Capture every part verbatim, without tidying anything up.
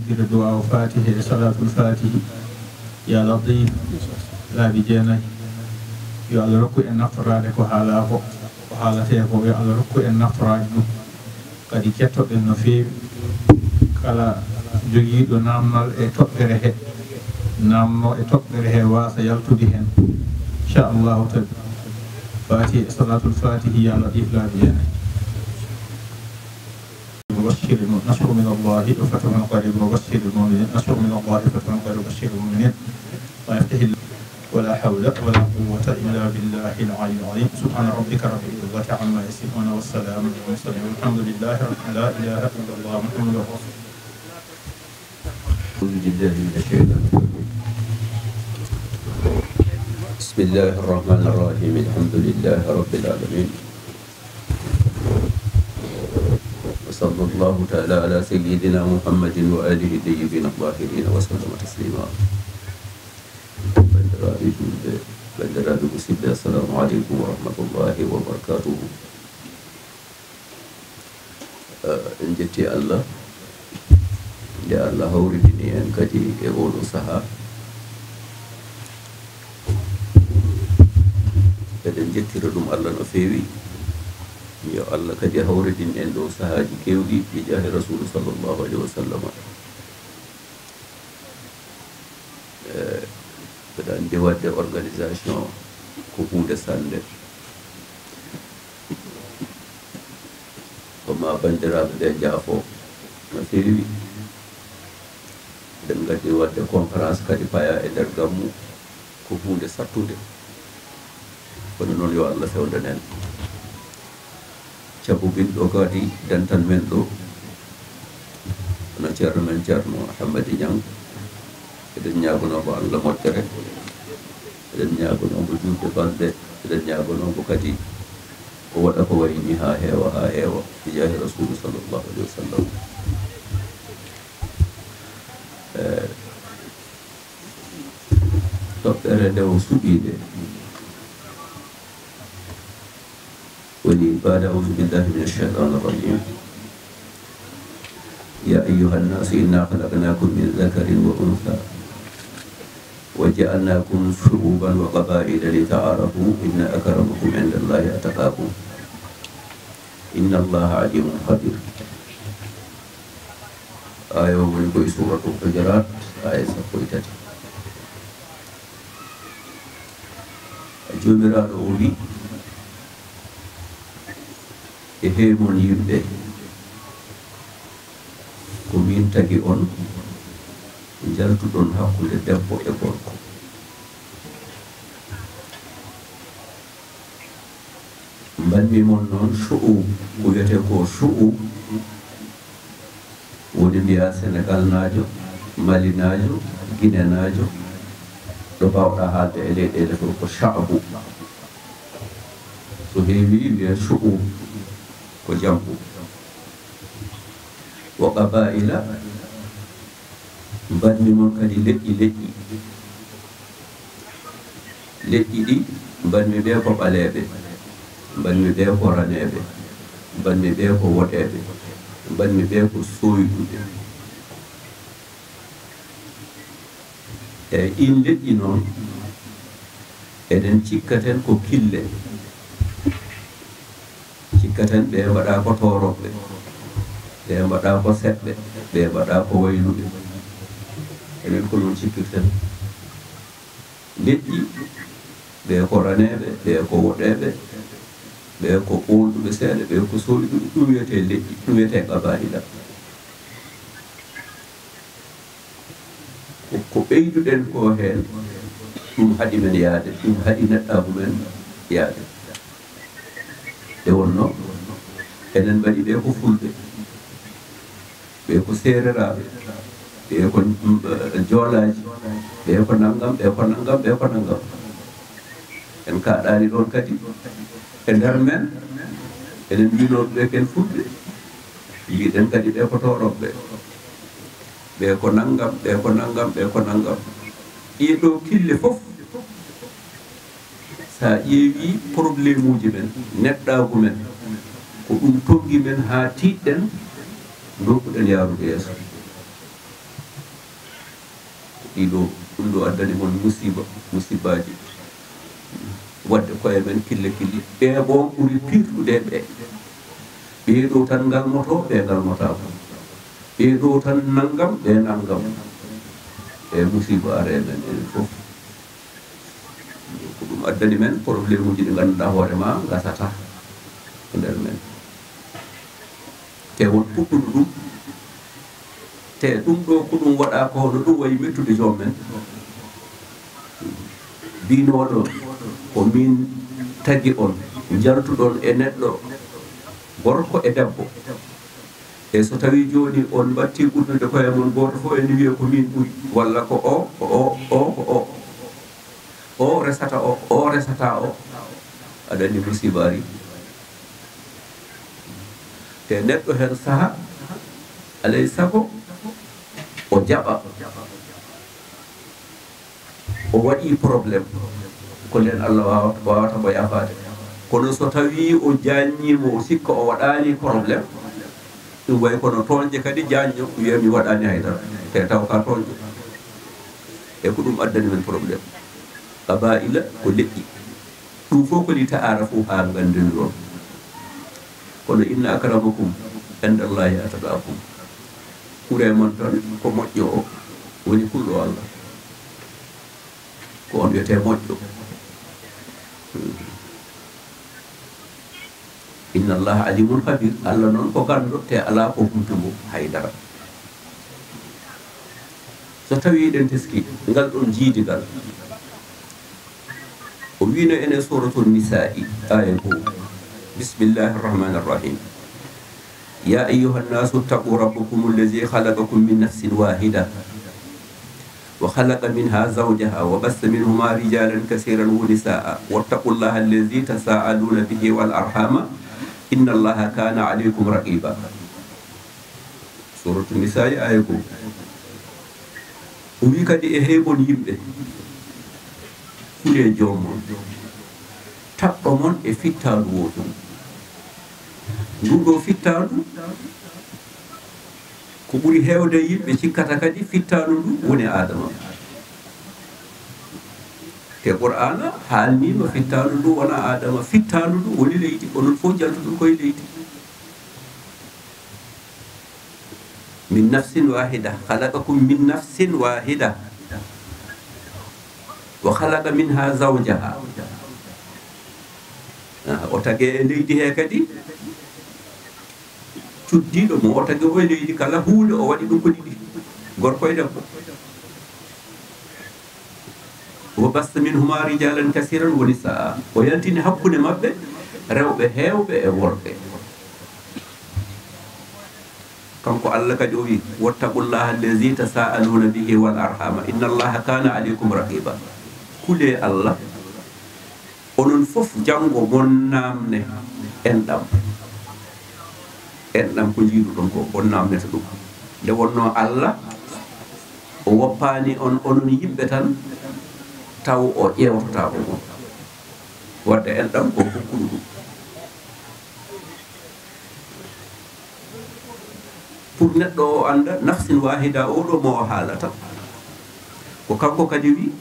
Ira duwaaw Faatihi e Salaatul Faatihi. Ya Latiif, laabi jeenayi. Yo Allah rokku en naftoraade ko haalaa ko, ko haalatee ko. Yo Allah rokku en naftoraade ɗum. Kadi kettoɗen no feewi. Kala jogiiɗo naamnal e toɓɓere he, naamno e toɓɓere he waasa yaltude heen. Inchallahu tabi. Faatihi e Salaatul Faatihi, ya Latiif, laabi jeenayi. وبشر الم-، نصر من الله وفتح قريب وبشر المؤمنين. نصر من الله وفتح قريب وبشر المؤمنين. ويفتح الله. ولا حول ولا قوة إلا بالله العلي العظيم. سبحان ربك رب العزة عما يصفون وسلام على المرسلين والحمد لله رب، لا إله إلا الله محمد رسول الله. أعوذ بالله من الشيطان الرجيم. بسم الله الرحمن الرحيم. الحمد لله رب العالمين. وصلى الله تعالى على سيدنا محمد وآله الطيبين الطاهرين وسلم تسليما. Banndiraaɓe juulɓe, banndiraaɓe musidɓe, assalamu aleykum wa rahmatullahi wa barakatuhu. Eh, en njetti Allah, nde Allah hawridini en kadi e oɗo sahaa. Eɗen njettira ɗum Allah no feewi. Yo Allah kadi hawridin en ɗo sahaaji keewɗi, bi jaahi Rasuulu sallallahu alayhi wa sallam. Eh, mbeɗa anndi waɗde organisation ko huunde sannde. Ko ma banndiraaɓe ɓe njaafo no feewi. Eɗen nganndi waɗde conférence kadi paya e nder gammu ko huunde sattunde. Kono noon yo Allah fewndo en. Cabu min ɗo kadi dental men ɗo, hono ceerno men, Ceerno Hammadi Ñaŋ. Eɗen ñaagonoo mo Allah moƴƴere, eɗen ñaagonoo mo juutde balɗe, eɗen ñaagonoo mo kadi o waɗa ko wayi ni haa heewa, haa heewa, bi jaahi Rasuulu sallallahu alayhi wa sallam. Eh, toɓɓere nde o suɓii nde woni, بعد أعوذ بالله من الشيطان الرجيم. يا أيها الناس إنا خلقناكم من ذكر وأنثى وجعلناكم شعوبا وقبائل لتعارفوا إن أكرمكم عند الله أتقاكم إن الله عليم خبير. Aaya o woni ko e Suuratul Hujuraat, aaya sappo e tati. Joomiraaɗo o wi, e hey mon yimɓe, ko min tagi on, njaltuɗon hakkunde debbo e gorko. Mbaɗmi mon noon shu'ub, ko wiyetee ko shu'ub, woni mbiyaa Senegalnaajo, Malinaajo, Ginenaajo, ɗo mbaawɗaa haalde e leyɗeele fof ko sha'bu. So heewii wiyee shu'ub, ko jambu. Wa qabaa'ila, mbaɗmi mon kadi leƴƴi leƴƴi. Leƴƴi ɗi mbaɗmi ɓe ko ɓaleeɓe, mbaɗmi ɓe ko raneeɓe, mbaɗmi ɓe ko woɗeeɓe, mbaɗmi ɓe ko sooyɗuɓe. Eyi, ɗiin leƴƴi noon, eɗen cikkaten ko kille. Cikkaten ɓe mbaɗaa ko toorooɓe, ɓe mbaɗaa ko seɓɓe, ɓe mbaɗaa ko wayluɓe. Enen ko noon cikkirten. Leƴƴi, ɓe ko raneeɓe, ɓe ko woɗeeɓe, ɓe ko ɓoolɗuɓe seeɗa, ɓe ko sooyɗuɓe. Ɗum wiyetee leƴƴi, ɗum wiyetee qabaa'ila. Ko, ko ɓeyduɗen ko heen, ɗum haɗi men yaade, ɗum haɗi neɗɗaagu men yaade. Nde wonnoo, enen mbaɗi ɓe ko fulɓe, ɓe ko seereraaɓe, ɓe ko, mm, eh, joolaaji, ɓe ko nanngam, ɓe ko nanngam, ɓe ko nanngam. En kaaɗaani ɗoon kadi. E nder men, eɗen mbiynoo ɓe ken fulɓe. Mbiɗen kadi ɓe ko toorooɓe. Ɓe ko nanngam, ɓe ko nanngam, ɓe ko nanngam. Ɗii ɗoo kille fof, so a ƴeewii probleemuuji men, neɗɗaagu men, ko ɗum tonngi men haa tiiɗɗen, ndokkuɗen yahrude yeeso. Ɗiɗo, ɗum ɗo addani mon musiba, musibaaji. Waɗde koye men kille kille. Ɓee boom ɓuri pirɗude ɓe. Ɓee ɗo tan ngalmoto, ɓe ngalmotaako. Ɓee ɗo tan nanngam, ɓe nanngam. E musiba are men en fof. Ko ɗum addani men problémuuji ɗi ngannduɗaa hoore ma ngasata e nder men. Te won puɗɗuɗo ɗum. Te ɗum ɗo ko ɗum waɗa ko hono ɗum wayi mettude joom men. Binooɗo ko min tagi on, njaltuɗon e neɗɗo gorko e debbo. E so tawi jooni on mbatti ɓurnude koye mon, gooto fof ene wiya ko min ɓuri, walla ko o, ko o, o, ko o. O resata o, o resata o. Aɗa anndi musiba ari. Te neɗɗo heen saha, alay sago o jaɓa. O waɗi problème. Ko nden Allah waawata, waawata mo yaafaade. Kono so tawi o jaanyiima, o sikka o waɗaani problème, ɗum way kono tooñde kadi jaanyo, wiya mi waɗaani hay dara. Te taw ka tooñɗo. E ko ɗum addani men problème. Qabaa'ila ko leƴƴi. Ɗum fof ko li ta'aarafu, haa nganndiniron. Kono inna akramakum indallahi atqakum. Ɓure mon tan ko moƴƴo o, woni kulɗo Allah. Ko on wiyetee moƴƴo. Inna allaha alimun khabir. Allah noon ko ganndo, te alaa ko humpi mo hay dara. So tawi eɗen teski ngal ɗon jiidigal, o wiino ene suratul Nisa'i, aya goo. Bismillahi arrahmani arrahim. Ya ayyuha nnasu ttaqu rabbakum allazi khalaqakum min nafsin wahida wa khalaqa minha zawjaha wa bassa minhuma rijalan kasiran wa nisaa wattaqu llaha allazi tasaaluna bihi wal arhama inna allaha kana alaykum raqiba. Suratu Nisa'i, aya goo. O wi kadi, e hey mon yimɓe, kulee joom mon, taƴɗo mon e fittaandu wooturu. Ndu ɗo fittaandu, ko ɓuri heewde yimɓe cikkata kadi fittaandu ndu woni Aadama. Te Qur'aana haalniima fittaandu ndu wona Aadama, fittaandu ndu woni leydi, onon fof njaltuɗon koye leydi. Min nafsin wahida, khalaqakum min nafsin wahida. Wa khalaqa minha zawjaha. Ah, o tagi e leydi he kadi cuddiiɗo mo o tagi o e leydi, kala huunde o waɗi ɗum ko ɗiɗi, gorko e debbo. Wa bassa minhuma rijalan kasiran wa nisaa. O yaltini hakkunde maɓɓe rewɓe heewɓe e worɓe. Kanko Allah kadi o wi, wattaqullaha allazi tasaaluna bihi wal arhama inna allaha kana alaykum raqiba. Kulee Allah, onon fof janngo mon naamne enɗam. Enɗam ko njiiduɗon ko, on naamnete ɗum. Nde wonnoo Allah o woppaani on, onon yimɓe tan, taw o ƴeewtotaako on. Wadde enɗam ko hokkuɗo ɗum. Pour neɗɗo o annda nafsin wahida o ɗo mo o haalata, ko kanko kadi wi,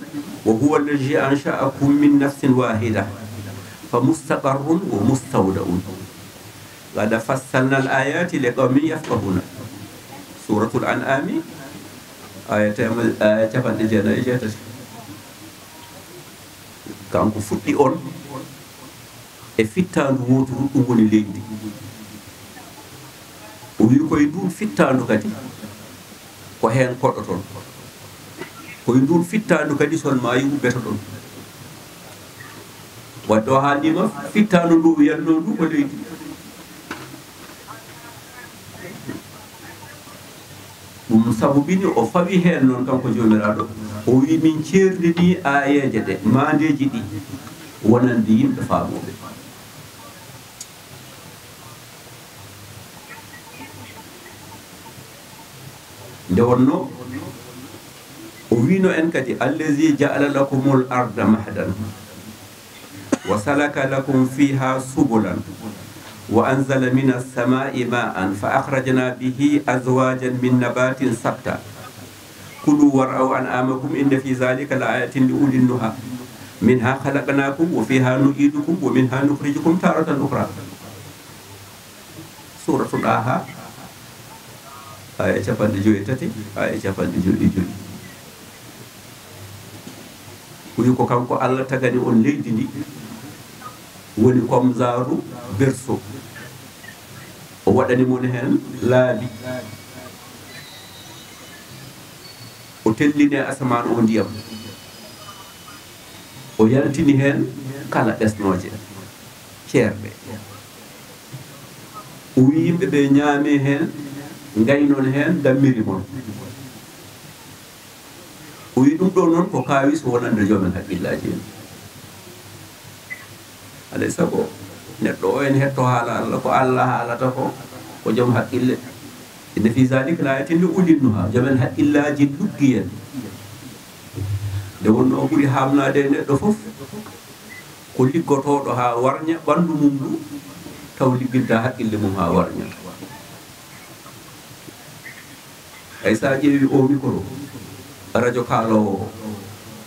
wa huwa allazi ansha'akum min nafsin wahida fa mustaqarrun wa mustawda'un. Qad fassalna al ayati li qawmin yafqahuna. Suratul An'ami, aya tema-, aya capanɗe jeenayi e jeetati. Kanko fuɗɗi on e fittaandu wooturu, ɗum woni leydi. O wi koye ndun fittaandu kadi ko heen koɗoton. Koye ndun fittaandu kadi son maayi ubbetoɗon. Wadde o haalniima fittaandu ndu wiyatnoo ndu ko leydi. Ɗum sabubini o fawi heen noon kanko Joomiraaɗo, o wi min ceerndini aayeeje ɗe, maandeeji ɗi, wonande yimɓe faamooɓe. Nde wonnoo o wiino en kadi, allazi ja'ala lakumul arda mahdan. Wa salaka lakum fiha subulan. Wa anzala minas samai ma'an fa akhrajna bihi azwajan min nabatin shatta. كلوا وارعوا أنعامكم إن في ذلك لآية لأولي النهى منها خلقناكم وفيها نعيدكم ومنها نخرجكم تارة أخرى. Suuratu Ɗaaha, aaya capanɗe jowi e tati, aaya capanɗe jowi e jowi. Wi ko kanko Allah tagani on leydi ndi, woni comme genre berceau. O waɗani mon heen laabi. O tellini asamaan o ndiyam. O yaltini heen kala ɓesnooje ceerɗe. O wi yimɓe ɓe ñaame heen, ngaynon heen, dammiri mon. O wi ɗum ɗo noon ko kaawis wonande joomen haqqillaaji en. Alay sago neɗɗo o en hetto haala Allah, ko Allah haalata ko, ko joom haqqille. Inna fi zalika laayatin li ulil nuha, joomen haqqillaaji luggi en. Nde wonnoo ɓuri haamnaade e neɗɗo fof, ko liggotooɗo haa warña ɓanndu mum ndu, taw ligginta haqqille mum haa warña. Hay so a ƴeewi o micro, radio kaaloowo o,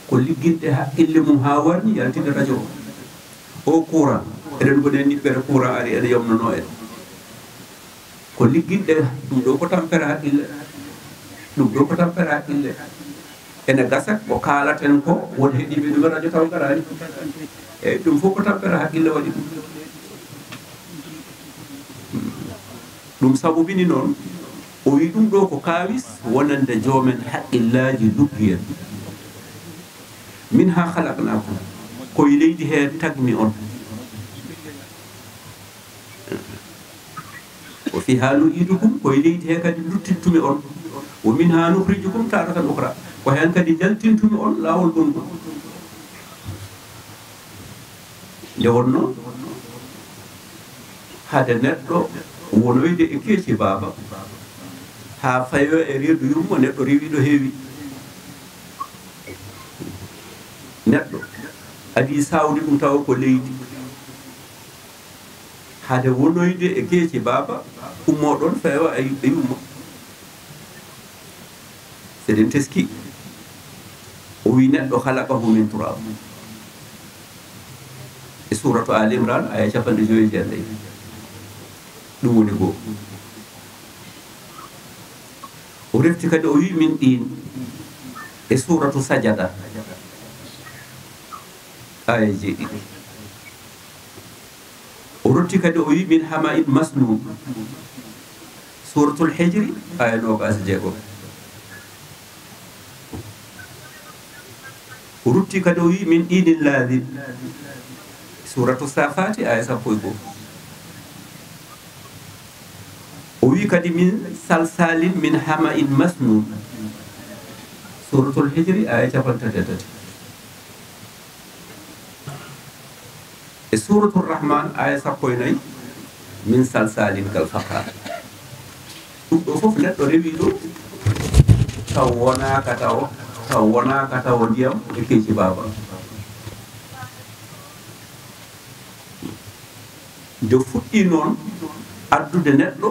ko ligginde haqqille mum haa warñi, yaltinde radio o. O courant, eɗen ngoni e niɓɓere courant ari, ene yomnanoo en. Ko ligginde, ɗum ɗo ko tampere haqqille. Ɗum ɗo ko tampere haqqille. Ene gasa ko kaalaten ko, won heɗiiɓe ɗum radio taw garaani. Eyi, ɗum fof ko tampere haqqille waɗi ɗum. Ɗum sabubini noon, o wi ɗum ɗo ko kaawis wonande joomen haqqillaaji luggi en. Minha khalaqnakum, ko e leydi he tagmi on. Wa fiha nu'idukum, ko e leydi he kadi luttintumi on. Wa minha nukhrijukum taratan ukhra, ko heen kadi njaltintumi on laawol gonngol. Nde wonnoo, hade neɗɗo wonoyde e keeci baaba, haa fayoo e reedu yumma, neɗɗo rewi ɗo heewi. Neɗɗo adii saawde ɗum tawa ko leydi. Hade wonoyde e keeci baaba, ummoo ɗoon, feewa e, e yumma. Seɗen teskii. O wi neɗɗo, khalaqahu min turab. E suuratu Ali Imran, aya capanɗe joyi e jeetati. Ɗum woni goo. O refti kadi, o wi min ɗin. E suuratu Sajada, aya jeeɗiɗi. O rutti kadi, o wi min hama'in masnun. Suuratul Hijri, aya noogaas e jeegom. O rutti kadi, o wi min ɗinin laazib. Suuratu Saafaati, aya sappo e goo. O wi kadi min salsalin min hama'in masnun. Suuratul Hijri, aya capanɗe tati e tati. E Suuratul Rahman, aya sappo e nayi, min salsalin kal fakhar. Ɗum ɗo fof neɗɗo rewi ɗo, taw wonaaka taw, taw wonaaka taw ndiyam e keeci baaba. Nde fuɗɗii noon addude neɗɗo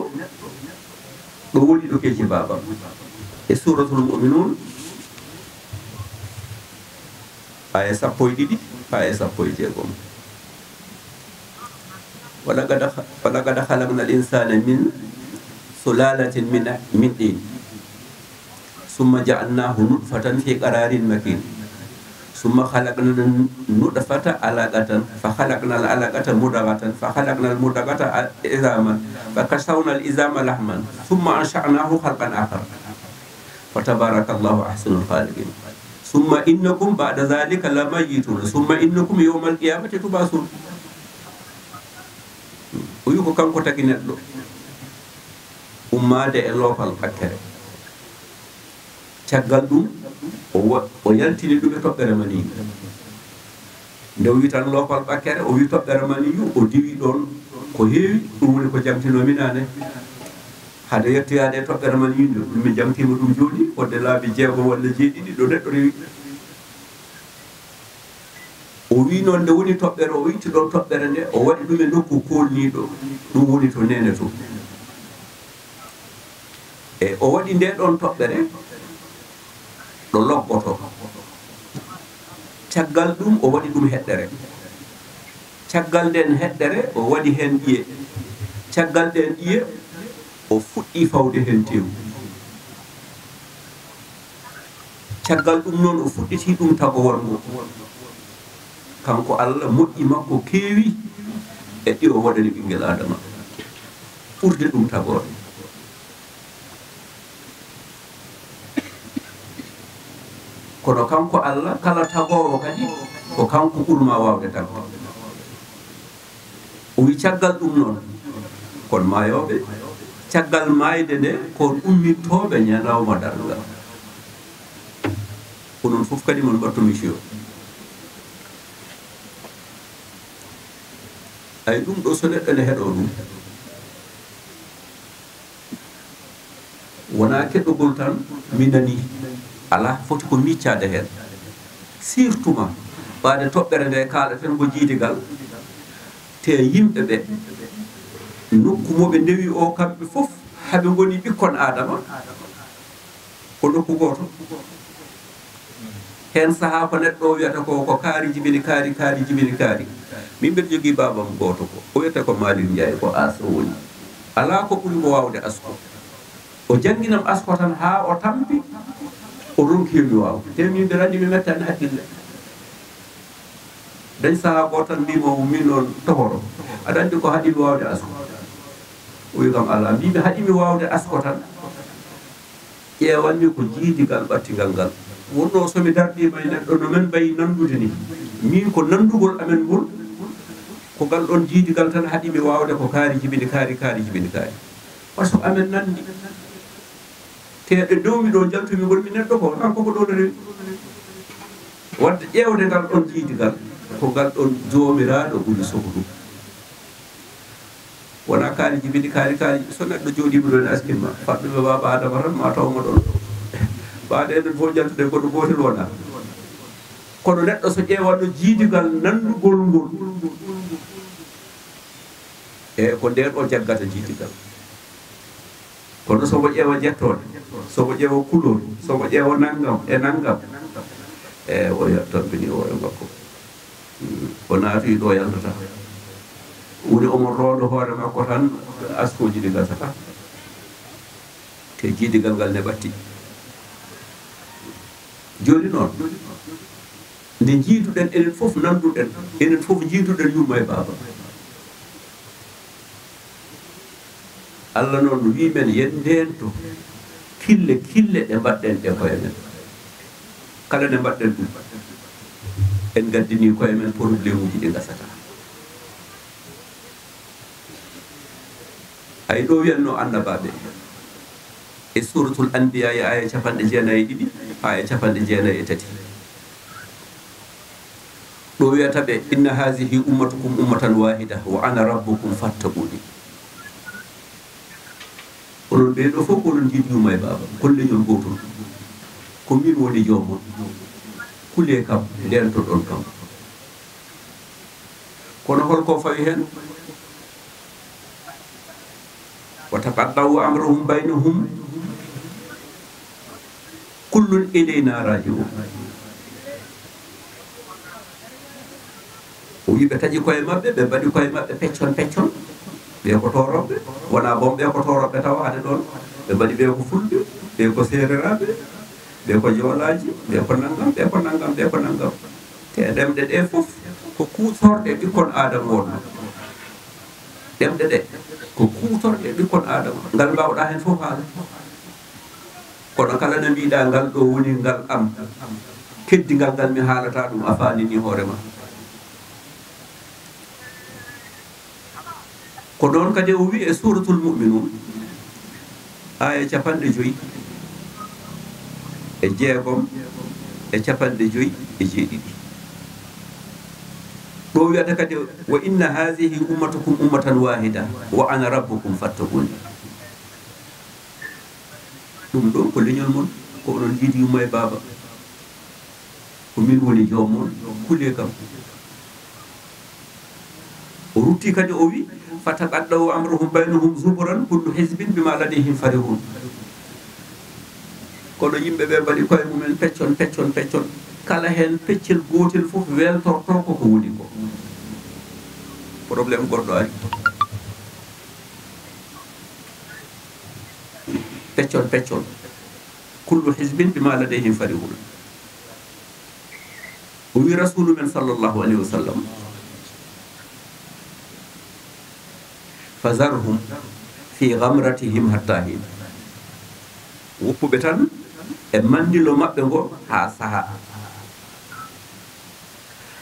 ɗo woni ɗo keeci baaba. E Suuratul Mu'minuun, aya sappo e ɗiɗi, aya sappo e jeegom. Walaqad kha-, walaqad khalaqnal insana min sulalatin min, min tin. Summa ja'alnahu nutfatan fi qararin makin. Summa khalaqna nutfata alaqatan, fa khalaqnal alaqata mudghatan, fa khalaqnal mudghata a-, idhaman, fa kasawnal idhama lahman, summa ansha'nahu khalqan akhar. Fa tabarakallahu ahsanul khaliqin. Summa innakum ba'da dhalika lamayyitun. Summa innakum yawmal qiyamati tub'athun. O wi ko kanko tagi neɗɗo ummaade e loofal ɓakkere. Caggal ɗum, o wa-, o yaltini ɗum e toɓɓere mani. Nde o wi tan loofal ɓakkere, o wi toɓɓere mani yu, o diwi ɗoon ko heewi, ɗum woni ko jamtinoomi naane. Hade yettoyaade e toɓɓere mani yu, ɗum mi jamtiima ɗum jooni, fodde laabi jeego walla jeeɗiɗi ɗo neɗɗo rewi. O wi noon nde woni toɓɓere, o itti ɗoon toɓɓere nde, o waɗi ɗum e nokku koolniiɗo, ɗum woni to neene to. E o waɗi nde ɗoon toɓɓere, ɗo loggotoo. Caggal ɗum, o waɗi ɗum heɗɗere. Caggal nden heɗɗere, o waɗi heen ƴiye. Caggal ɗeen ƴiye, o fuɗɗi fawde heen teewu. Caggal ɗum noon, o fuɗɗiti ɗum tagowol ngo. Kanko Allah, moƴƴi makko keewi e ɗi o waɗani ɓinngel Aadama, ɓurde ɗum tagoore. Kono kanko Allah, kala tagoowo kadi, ko kanko ɓurmaa waawde tagde. O wi caggal ɗum noon, kon maayooɓe, caggal maayde nde, kon ummittooɓe ñalawma darngal. Onon fof kadi mon mbattu mission. Ay ɗum ɗo so neɗɗo ne heɗoo ɗum, wonaa keɗogol tan mi nanii, alaa, foti ko miccaade heen. Surtout ma, ɓaade toɓɓere nde kaalaten ko jiidigal, te yimɓe ɓe, nokku mo ɓe ndewi o, kamɓe fof, haɓe ngoni ɓikkon Aadama, ko nokku gooto. Heen sahaa ko neɗɗo o wiyata ko, ko kaari jibini kaari, kaari jibini kaari. Min mbeɗa jogii baabam gooto ko, o wiyata ko Malick Ndiaye, ko As o woni. Alaa ko ɓuri mo waawde asko. O jannginam asko tan haa o tampi, o ronki mi waawde. Te min mbeɗa anndi mi mettaani hakkille. Dañ sahaa gooto tan mbiymi mo, min noon tohoro. Aɗa anndi ko haɗi mi waawde asko? O wi kam alaa. Mbiymi haɗi mi waawde asko tan. Ƴeewanmi ko jiidigal ɓattingal ngal. Wonnoo so mi dardiima e neɗɗo no men mbayi nanndude ni. Min ko nanndugol amen ngol, ko ngal ɗoon jiidigal tan haɗi mi waawde ko kaari jibini kaari, kaari jibini kaari. Par ce que amen nanndi. Te ɗo ndewmi ɗo, njaltumi, ngonmi neɗɗo ko, kanko ko ɗo rewi. Wadde ƴeewde ngal ɗoon jiidigal, ko ngal ɗoon Joomiraaɗo ɓuri sohlude. Wonaa kaari jibini kaari, kaari, so neɗɗo jooɗiima ɗo ene askin ma, faɗɗuɓe baaba Aadama tan, ma taw mo ɗoon. Mbaɗe enen fof njaltude, goɗɗo gootel wonaa. Kono neɗɗo so ƴeewatno jiidigal nanndugol ngol, e ko ndeen o jaggata jiidigal. Kono so mo ƴeewa jettooɗe, so mo ƴeewa couleur, so mo ƴeewa nanngam e nanngam, e o yettan bini hoore makko. Mm, o naati ɗo yaltata. Woni omo roondo hoore makko tan, askooji ɗi gasata. Te jiidigal ngal ne ɓatti. Jooni noon, nde njiiduɗen, enen fof nannduɗen, enen fof njiiduɗen yumma e baaba. Allah noon wii men yen ndeento kille, kille ɗe mbaɗɗen ɗe koye men. Kala nde mbaɗɗen ɗum, en ngaddini koye men problémuuji ɗi ngasata. Ay ɗo wiyatno annabaaɓe e Suuratul Anbiyaa, e aaya capanɗe jeenayi e ɗiɗi haa e capanɗe jeenayi e tati. Ɗo wiyata ɓe, "Inna hazihi ummatukum ummatan wahida wa ana rabbukum fattaquni." Onon ɓee ɗo fof ko onon njiiɗi yumma e baaba, ko leñol gootol. Ko min woni joomon. Kulee kam, ndeentoɗon kam. Kono holko fawi heen? "Wa taqatta'u amrahum baynahum, kullun ilayna raji'un." O wi ɓe taƴi koye maɓɓe, ɓe mbaɗi koye maɓɓe peccon peccon. Ɓe ko toorooɓe, wonaa boom ɓe ko toorooɓe tawa hade ɗoon. Ɓe mbaɗi ɓe ko fulɓe, ɓe ko seereraaɓe, ɓe ko joolaaji, ɓe ko nanngam, ɓe ko nanngam, ɓe ko nanngam. Te ɗemɗe ɗe fof ko kuutorɗe ɓikkon Aadama wonno. Ɗemɗe ɗe ko kuutorɗe ɓikkon Aadama. Ngal mbaawɗaa heen fof haala. Kono kala nde mbiɗa ngal ɗo woni ngal am, keddigal ngal mi haalata ɗum a faanini hoore ma. Ko noon kadi o wi e Suuratul Mu'minuun, aaya capanɗe joyi e jeegom e capanɗe joyi e jeeɗiɗi. Ɗo wiyata kadi, "Wa inna hazihi ummatukum ummatan wahida wa ana rabbukum fattaquni." Ɗum ɗo ko leñol mon, ko onon njiidi yumma e baaba. Ko min woni joom mon, kulee kam. O rutti kadi o wi, "Fataqatta'u amrahum baynahum zuburan, kullu hizbin bima ladayhim farihun." Kono yimɓe ɓe mbaɗi koye mumen peccon, peccon, peccon. Kala heen peccel gootel fof weltorto ko ko woni ko. Problème goɗɗo ari. Peccon, peccon. Kullu hizbin bima ladayhim farihun. O wi Rasulu men sallallahu alayhi wa sallam, "Fazarhum fi ghamratihim hatta hin." Woppuɓe tan e mandilo maɓɓe ngo haa saha.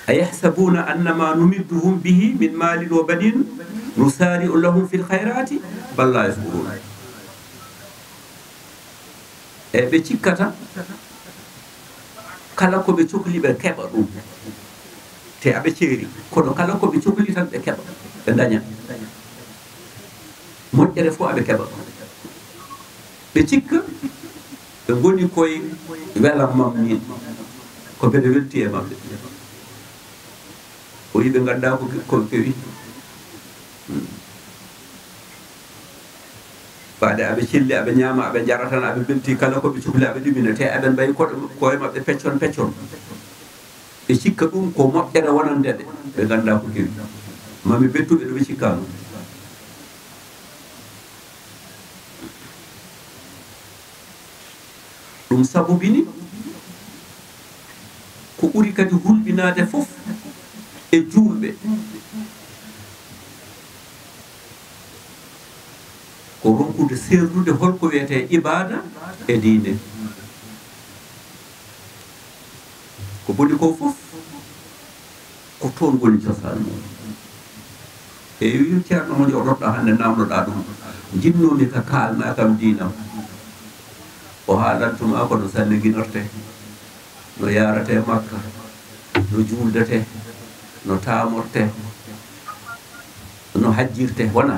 "Ayahsabuna annama numidduhum bihi min malin wa banin nusari'u lahum fil khayrati bal la yash'urun." E ɓe cikkata kala ko ɓe cokli ɓe keɓa ɗum. Te aɓe ceeri, kono kala ko ɓe cokli tan ɓe keɓa, ɓe daña. Moƴƴere fof aɓe keɓa. Ɓe cikka ɓe ngoni koye welam mam min, ko mbeɗa welti e maɓɓe. O wi ɓe nganndaa ko, ko kewi. Hmm. Faade aɓe celli, aɓe ñaama, aɓe njara tan, aɓe mbelti kala ko ɓe cukli, aɓe ɗumina, te aɓe mbayi koɗo-, koye maɓɓe peccon peccon. Ɓe cikka ɗum ko moƴƴere wonande ɓe, ɓe nganndaa ko kewi. Mami bettuɓe ɗo ɓe cikkaano. Ɗum sabubini ko ɓuri kadi hulɓinaade fof e juulɓe, ko ronkude seerdude hol ko wiyetee ibaada e diine. Ko boni ko fof, ko toon woni cosaan mum. Eewi, Ceerno mo jooɗoɗaa hannde, naamnoɗaa ɗum, njinnoomi ka kaalnaa kam diinam. O haalantuma ko no sanne ginorte, no yaarate Makka, no juuldete, no taamorte, no hajjirte, wona?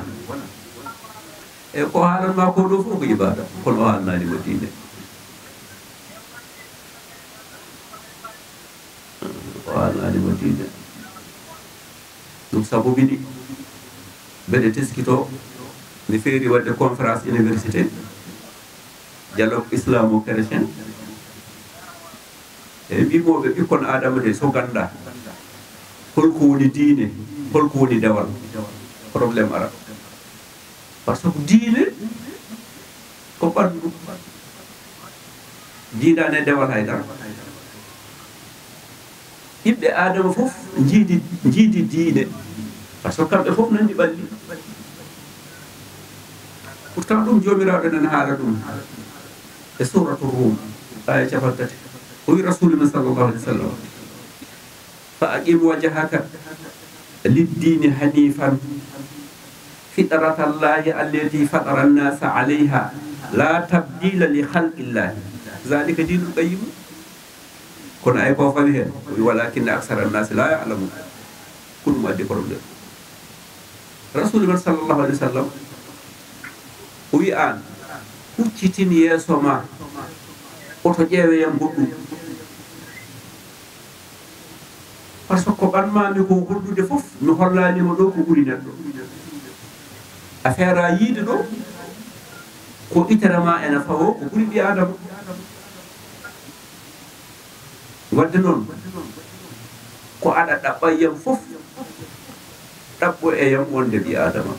E ko haalanma ko ɗo fof ko ibaada, kono o haalnaani mo diine. O haalnaani mo diine. Ɗum sabubini mbeɗe teskitoo, mi feeri waɗde conférence université, dialogue islamo-chrétien. E mbimoɓe ɓikkon Adama de, so ganda holko woni diine, holko woni dewal, problème ara. Par ce que diine ko ɓandu. Jiidaani e dewal haydara. Ɓiɓɓe Aadama fof njiidi, njiidi diine. Par ce que kamɓe fof nanndi ɓalli. Pourtant ɗum Joomiraaɗo nana haala ɗum e Suuratu Ruum, aya capantati. O wi Rasuulu men sallallahu alayhi wa sallam, "Fa aqim wajhaka liddiini hanifan, fitratallahi allati fatara nnasa alayha, la tabdila li khalqillahi, zalika diinul qayyim." Kono ay ko fawi heen, o wi, "Walakinna aksara nnasi la ya'lamun." Ko ɗum addi problème. Rasuulu men sallallahu alayhi wa sallam, o wi, "Aan, huccitin yeeso ma, oto ƴeewe yam goɗɗum." Par ce que ko ɓanmaami ko hollude fof, mi hollaani mo ɗo ko ɓuri neɗɗo. A feera yiide ɗo, ko itere ma ena fawo, ko ɓuri ɓii Aadama. Wadde noon, ko aɗa ɗaɓɓa yam fof, ɗaɓɓo e yam wonde ɓii Aadama.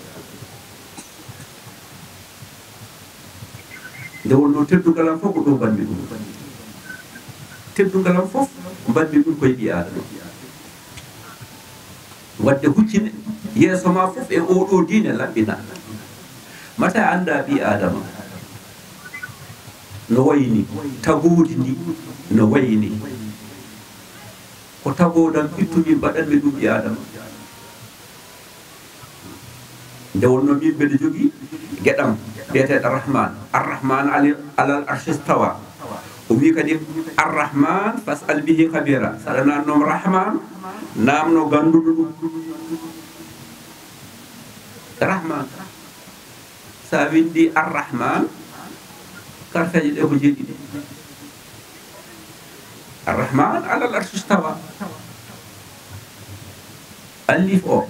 Nde wonnoo teddungal am fof ko ɗo mbaɗmi ɗum. Teddungal am fof mbaɗmi ɗum koye ɓii Aadama. Wadde huccine yeeso ma fof e oo ɗoo diine laɓɓina. Mata annda ɓii Aadama no wayni, tagoodi ndi no wayni. Ko tagoodam ittumi mbaɗanmi ɗum ɓii Aadama. Nde wonnoo min mbeɗa jogii geɗam biyeteeɗo Rahman. Arrahman ali-, alal arshi stawa. O wi kadi, "Arrahman fas'al bihi khabira." Saɗa naamnoo Rahman, naamno gannduɗo ɗum. Rahman. Sa winndi Arrahman, karfeeje ɗe ko jeeɗiɗi. Arrahman alal arshi stawa. Alif o,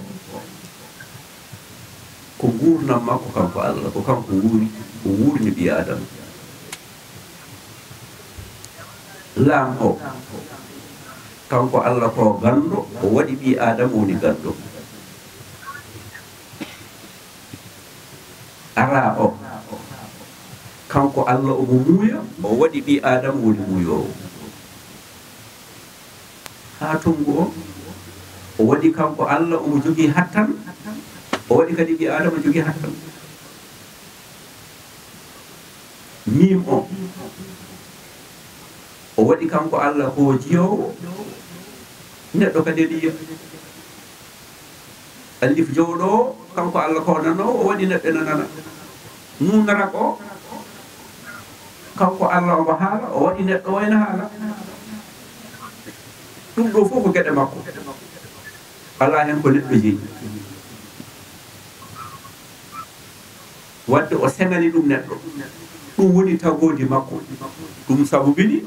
ko nguurndam makko kanko Allah, ko kanko wuuri, o wuurni ɓii Aadama. Laam o, kanko Allah ko ganndo, o waɗi ɓii Aadama woni ganndo. Araa o, kanko Allah omo muuya, o waɗi ɓii Aadama woni muuyoowo. Haa tonngu o, o waɗi kanko Allah omo jogii hattan, o waɗi kadi ɓii Aadama jogii hattan. Miim o, o waɗi kanko Allah ko jiyoowo, neɗɗo kadi ene yiya. Alif jowɗo o, kanko Allah ko nanoowo, o waɗi neɗɗo ene nana. Nuun rak o, kanko Allah omo haala, o waɗi neɗɗo o ene haala. Ɗum ɗo fof ko geɗe makko. Alaa heen ko neɗɗo jeyi. Wadde o seŋani ɗum neɗɗo. Ɗum woni tagoodi makko. Ɗum sabubini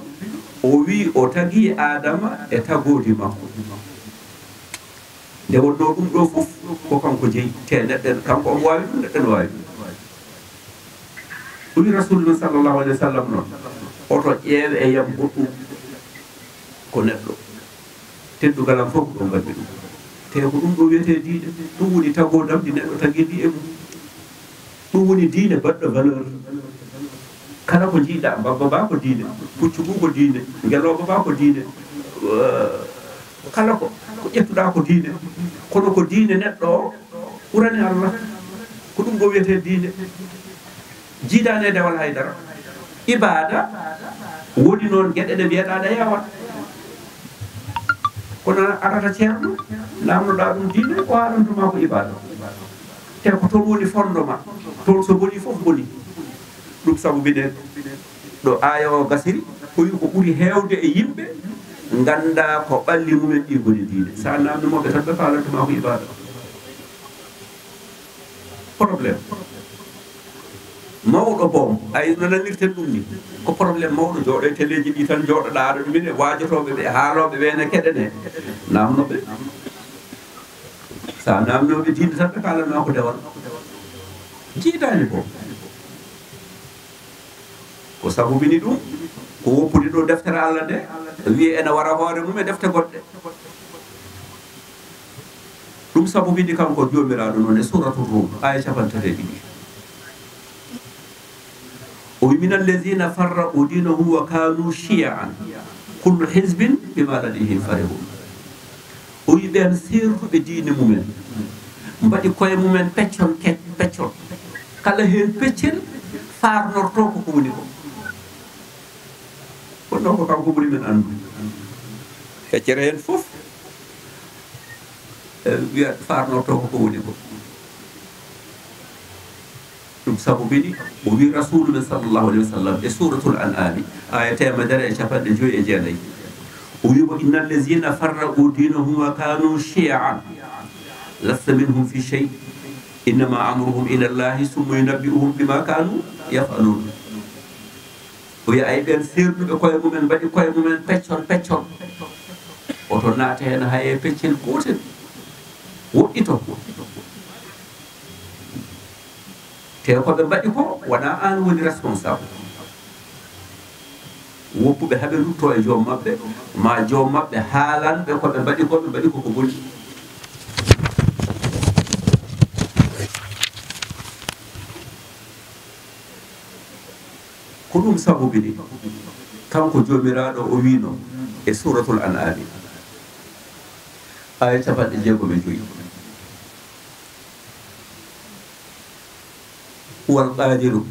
o wi o tagi Aadama e tagoodi makko. Nde wonnoo ɗum ɗo fof ko kanko jeyi, te neɗɗo en, kanko omo waawi ɗum, neɗɗo ene waawi ɗum. Ɗum Rasulullah sallallahu alaihi wasallam noon, oto ƴeewe e yam goɗɗum ko neɗɗo. Teddungal am fof ko ɗo nganmi ɗum. Te ko ɗum ɗo wiyetee diine, ɗum woni tagoodam ndi neɗɗo tagirdi e mum. Ɗum woni diine baɗɗo valeur. Kala ko njiiɗa, mbabba ba ko diine, puccu ngu ko diine, ngelooba ba ko diine, eh, kala ko, ko ƴettuɗa ko diine. Kono ko diine neɗɗo o ɓurani Allah. Ko ɗum ɗo wiyetee diine. Jiidaneede wala haydara. Ibaada woni noon geɗe ɗe mbiyeɗa ɗe yawat. Kono arata ceerno, namnoɗa ɗum diine, o haalantuma ko ibaada. Te ko toon woni fondement. Toon so boni fof boni. Ɗum sabu minen ɗo aaya o gasiri, ko wi ko ɓuri heewde e yimɓe ngannda ko ɓalli mumen ɗi ngoni diine. Sa namni mo ɓe tan ɓe kaalantuma ko ibaada. Problème. Mawɗo boom, ay no nanirten ɗum ni. Ko problème mawɗo, jooɗo e teleeji ɗi tan, jooɗoɗa aɗa ɗum ine, waajotooɓe ɓe, haalooɓe ɓe ene keɗene. Namno ɓe. Sa namnooɓe diine tan ɓe kaalanma ko dewal. Jiidaani boom. Ko sabubini ɗum, ko woppude ɗo deftere Allah nde, wiye ene wara hoore mum e defte goɗɗe. Ɗum sabubini kanko Joomiraaɗo noon e Suuratul Ruum, aaya capanɗe tati e ɗiɗi. O wi, "Mina allazina farraqu dinahum wa kanu shi'an, kullu hizbin bima ladayhim farihun." O wi, "Ɓeen seertuɓe diine mumen, mbaɗi koye mumen peccon ke-, peccon. Kala heen peccel faarnorto ko ko woni ko." Kono noon ko kanko ɓuri men anndude. Feccere heen fof, eh, wiya faarnorto ko ko woni ko. Ɗum sabu mbiɗi, o wi Rasuulu men sallallahu alayhi wa sallam e Suuratul An'aami, aaya teemedere e capanɗe joyi e jeenayi. O wi mo, "Inna allazina farraqu dinahum wa kanu shi'an, lasta minhum fi shay, innama amruhum ila Allahi summa yunabbi'uhum bima kanu yaf'alun." O wiya, "Ay, ɓeen seertuɓe koye mumen, mbaɗi koye mumen peccon peccon. Oto naate heen hay e peccel gootel. Woɗɗito." Te ko ɓe mbaɗi ko, wonaa aan woni responsable. Woppuɓe haɓe lutto e joom maɓɓe, ma joom maɓɓe haalan ɓe ko ɓe mbaɗi ko, ɓe mbaɗi ko ko boni. Ko ɗum sabubini, kanko Joomiraaɗo o wiino e Suuratul An'aami, aaya capanɗe jeegom e joyi, "Huwal qaadiru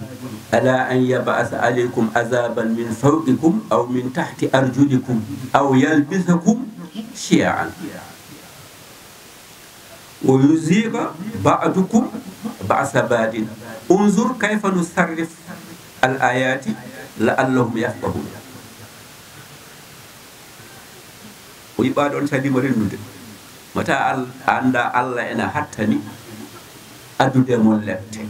ala an yab'asa alaykum azaban min fawqikum aw min tahti arjulikum aw yalbisakum shi'an." "Wa yuziqa ba'dukum ba'sa ba'din. Unzur kayfa nusarrif al ayati la'allahum yafqahun." O yiɓaa ɗoon, calima rennude. Mata al-, annda Allah ena hattani addude mon lepte.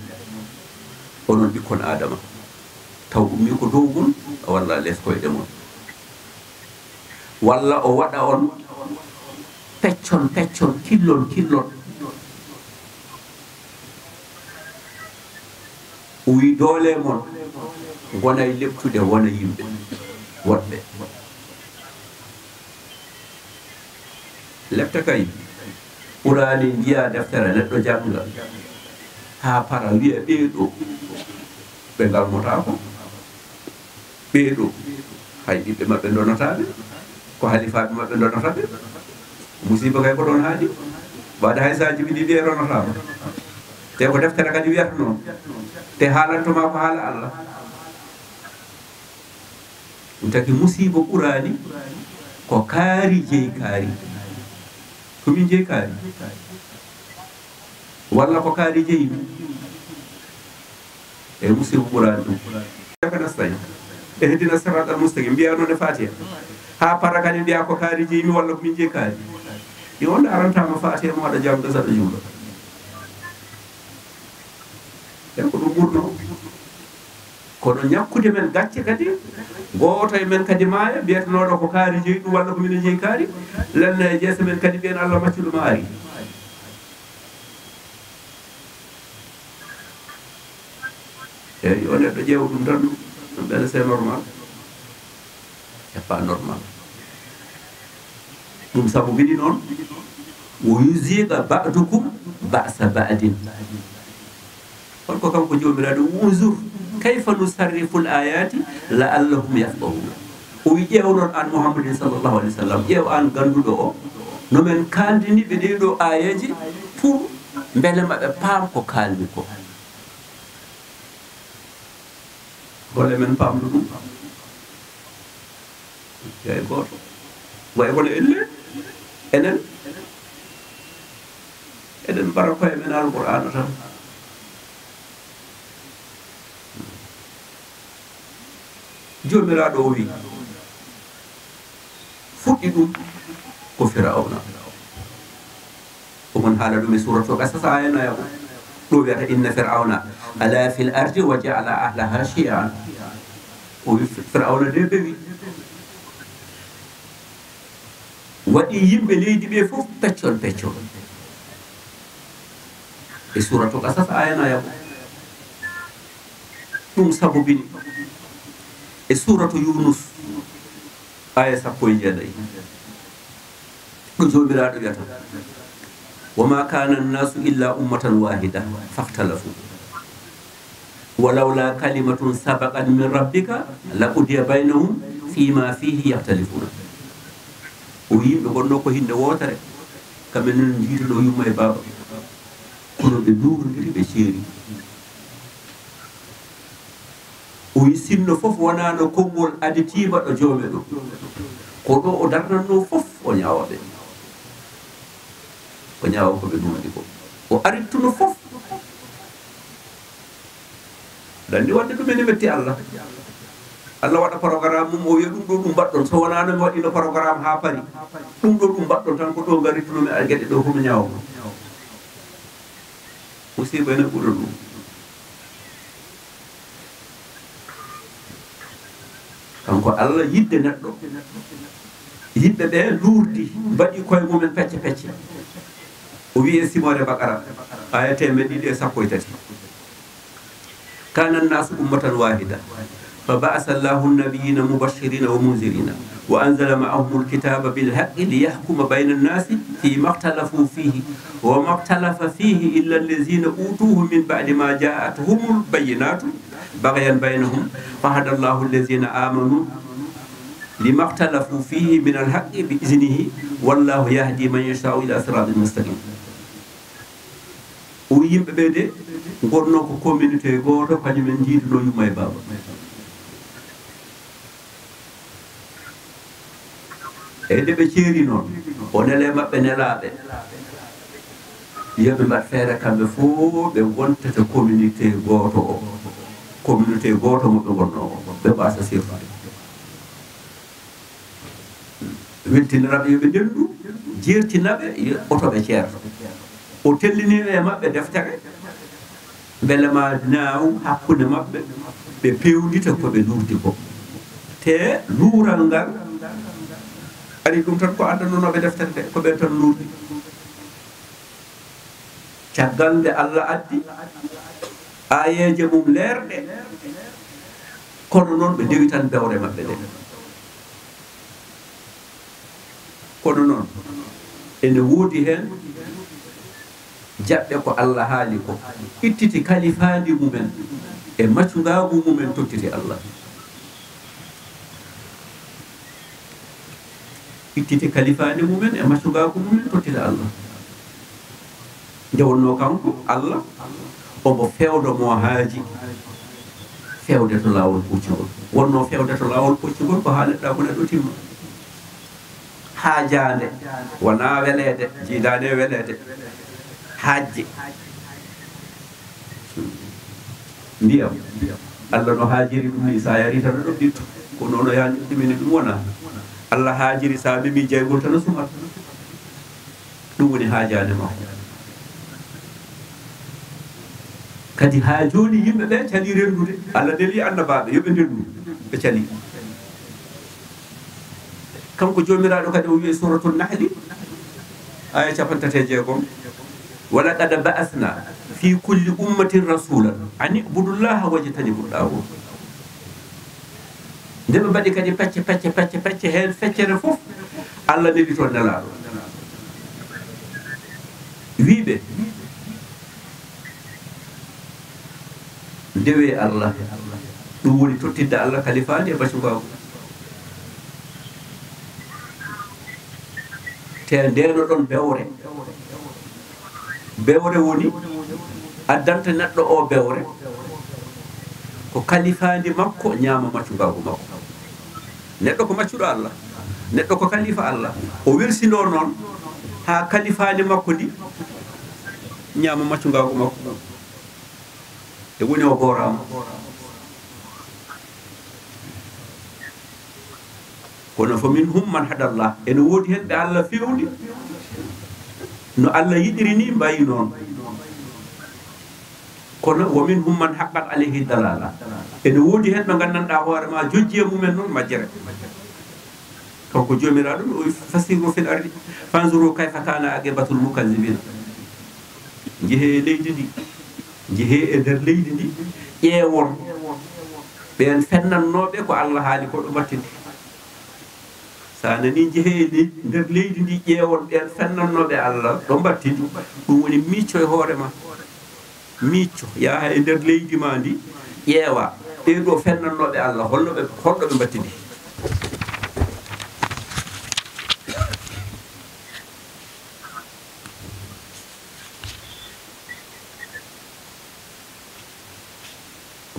Onon ɓikkon Aadama. Taw ummii ko dow mon, walla les koyɗe mon. Walla o waɗa on peccon, peccon, killon, killon. O wi doole mon ngonay leptude wona yimɓe woɗɓe. Lepte kay, ɓuraani njiya deftere neɗɗo jannga haa para wiya ɓee ɗoo ɓe ngalmotaako. Ɓee ɗoo, hay ɓiɓɓe maɓɓe ndonataa ɓe, ko halifaaɓe maɓɓe ndonata ɓe. Musiiba kay ko ɗoon haaɗi. Mbaɗa hay so a jibini ɓe ronotaama. Te ko deftere kadi wiyata noon. Te haalanto ma ko haala Allah. Ɗum taki musiiba ɓuraani ko kaari jeyi kaari. Ko min jeyi kaari. Walla ko kaari jeyi mi. E musiiba ɓuraani ɗum. Iyyaka nasta'in. Ihdina siratal mustaqim. Mbiya noon e Fatiha. Haa para kadi mbiya ko kaari jeyi mi walla ko min jeyi kaari. Yo ndaarantama Fatiha mo aɗa jannga saɗa juula. E ko ɗum ɓurno. Kono ñakkude men gacce kadi, gooto e men kadi maaya, mbiyetenooɗo ko kaari jeyi ɗum walla ko minen jeyi kaari, lelna e jeese men kadi mbiyen Allah maccuɗo ma ari. Eeyi, yo neɗɗo ƴeew ɗum tan, mbele c'est normal. C'est pas normal. Ɗum sabu bini noon, wo yuziqa ba'dukum ba'sa ba'din. Holko kanko Joomiraaɗo, unzur kayfa nusarriful ayati la'allahum yafqahun. O wi, ƴeew noon aan Muhammadin sallallahu alayhi wa sallam, ƴeew aan gannduɗo o, no men kaaldini ɓe ɗee ɗoo aayeeje pour mbele maɓe paam ko kaalmi ko. Golle men paamdu ɗum. Hay gooto. Way kono elle, enen, eɗen mbara koye men Alqur'aana tan. Joomiraaɗo o wi, fuɗɗi ɗum ko Firawna. Omon haala ɗum e Suuratul Qasas, aaya nayaɓo. Ɗo wiyata, "Inna Firawna ala fil ardi wa ja'ala ahlaha shi'an." O wi Firawna de bewi. Waɗi yimɓe leydi ɓe fof peccol peccol. E Suuratul Qasas, aaya nayaɓo. Ɗum sabobini e Suuratu Yunus, aaya sappo e jeenayi. Ɗo Joomiraaɗo wiyata, "Wa ma kana an-nasu illa ummatan wahida fahtalafu. Wa lawla kalimatun sabaqat min rabbika la qudiya baynahum fima fihi yahtalifuna." O yimɓe gonno ko hinde wootere, kamɓe noon njiituno yumma e baaba. Kono ɓe nduurndiri, ɓe ceeri. O wi, sinno fof wonaano konngol aditiima ɗo joome ɗo, ko ɗo o darnatno fof o ñaawa ɓe. O ñaawa ko ɓe nduurndi ko. O arittuno fof. Ɗanndi waɗde ɗum ene metti Allah. Allah waɗa programme mum, o wiya, "Ɗum ɗo ɗum mbaɗɗon, so wonaano mi waɗino programme haa pari. Ɗum ɗo ɗum mbaɗɗon tan, ko ɗo ngarittuno mi, a geɗe ɗo ko mi ñaawa mo." Musiiba ene ɓura ɗum. Kanko Allah yidde neɗɗo. Yimɓe ɓe luurdi, mbaɗi koye mumen pecce pecce. O wi'i e simoore Baqara, aya teemeɗɗe ɗiɗi e sappo e tati. Kana an-nasu ummatan wahida. Fa ba'asa Allahu an-nabiyyina mubashshirina wa munzirina. Wa anzala ma'ahumul kitaba bil haqqi liyahkuma bayna an-nasi fima ikhtalafu fihi. Wa ma ikhtalafa fihi illa allazina utuhu min ba'di ma ja'athumul bayyinatu baghyan baynahum. Fa hada Allahu allazina amanu lima ikhtalafu fihi min al-haqqi bi iznihi. Wallahu yahdi man yasha'u ila siratin mustaqim. O wi yimɓe ɓe de, ngonnoo ko communauté gooto, kañum en njiiduno yumma e baaba. E nde ɓe ceeri noon, o nele maɓɓe nelaaɓe, yo ɓe mbaɗ feere kamɓe fof ɓe ngonta to communauté gooto o. Communauté gooto mo ɓe ngonnoo o, ɓe mbasa sirrude. Weltiniraɓe yo ɓe ndendu, jeertinaɓe yo oto ɓe ceerto. O tellini e maɓɓe deftere, mbele ma naaw hakkunde maɓɓe, ɓe peewndita ko ɓe luurdi ko. Te luural ngal ari ɗum tan ko addanunooɓe deftere nde, ko ɓe tan luurdi. Caggal nde Allah addi aayeeje mum leerɗe, kono noon ɓe ndewi tan bewre maɓɓe nde. Kono noon, Ene woodi heen jaɓɓe ko Allah haali ko, ittiti kalifaandi mumen e macungaagu mumen, tottiti Allah. Ittiti kalifaandi mumen e macungaagu mumen, tottiti Allah. Nde wonnoo kanko Allah, omo fewda mo haaji, fewde to laawol puccugol. Wonnoo fewde to laawol puccugol ko haa neɗɗaagu neɗɗo timma. Haajaande, wonaa weleede, jiidaani e weleede. Haajje. Ndiyam. Allah no haajiri ɗum ni, so a yarii tan a ɗoɓɓitto. Ko noon o yaani ɗumini ɗum wonaa. Allah haajiri so a memii jeyngol tan a sumat. Ɗum woni haajaande makko. Kadi haa jooni yimɓe ɓe calii renndude. Allah neli annabaaɓe yo ɓe ndenndu. Ɓe calii. Kanko Joomiraaɗo kadi o wi'i e Suuratul Nahli, aya cappanɗe tati e jeegom, "Wa laqad ba'asna fi kulli ummatin rasulan an i'budu llaha wajtanibu ttaaguut." Nde ɓe mbaɗi kadi pecce, pecce, pecce, pecce, heen feccere fof, Allah neli toon nelaaɗo. Wi'i ɓe, ndewee Allah, ɗum woni tottidde Allah kalifaandi e bacungaagu. Te ndeeno ɗon bewre. Bewre woni addanta neɗɗo o bewre. Ko kalifaandi makko ñaama macungaagu makko. Neɗɗo ko maccuɗo Allah. Neɗɗo ko kalifa Allah. O welsinoo noon haa kalifaandi makko ndi ñaama macungaagu makko. E woni o booraama. Kono, "fa minhum man hadallah", ene woodi heen ɓe Allah fewndi, no Allah yiɗiri ni mbayi noon. Kono, "wa minhum man haqqat alayhi dalala", ene woodi heen ɓe nganndanɗaa hoore ma jojji e mumen noon majjere. Kanko Joomiraaɗo, o wi, "fasiru fil ardi, fanzuru kayfa kana aqibatul mukazzibina." Njehee e leydi ndi, njehee e nder leydi ndi, ƴeewon ɓeen fennannooɓe ko Allah haali ko ɗo mbattidi. So a nanii, njehee e ley-, nder leydi ndi, ƴeewon ɓeen fennannooɓe Allah ɗo mbattidi. Ɗum woni micco e hoore ma. Micco, yaha e nder leydi ma ndi, ƴeewa ɓee ɗo fennannooɓe Allah, holno ɓe, holɗo ɓe mbattidi.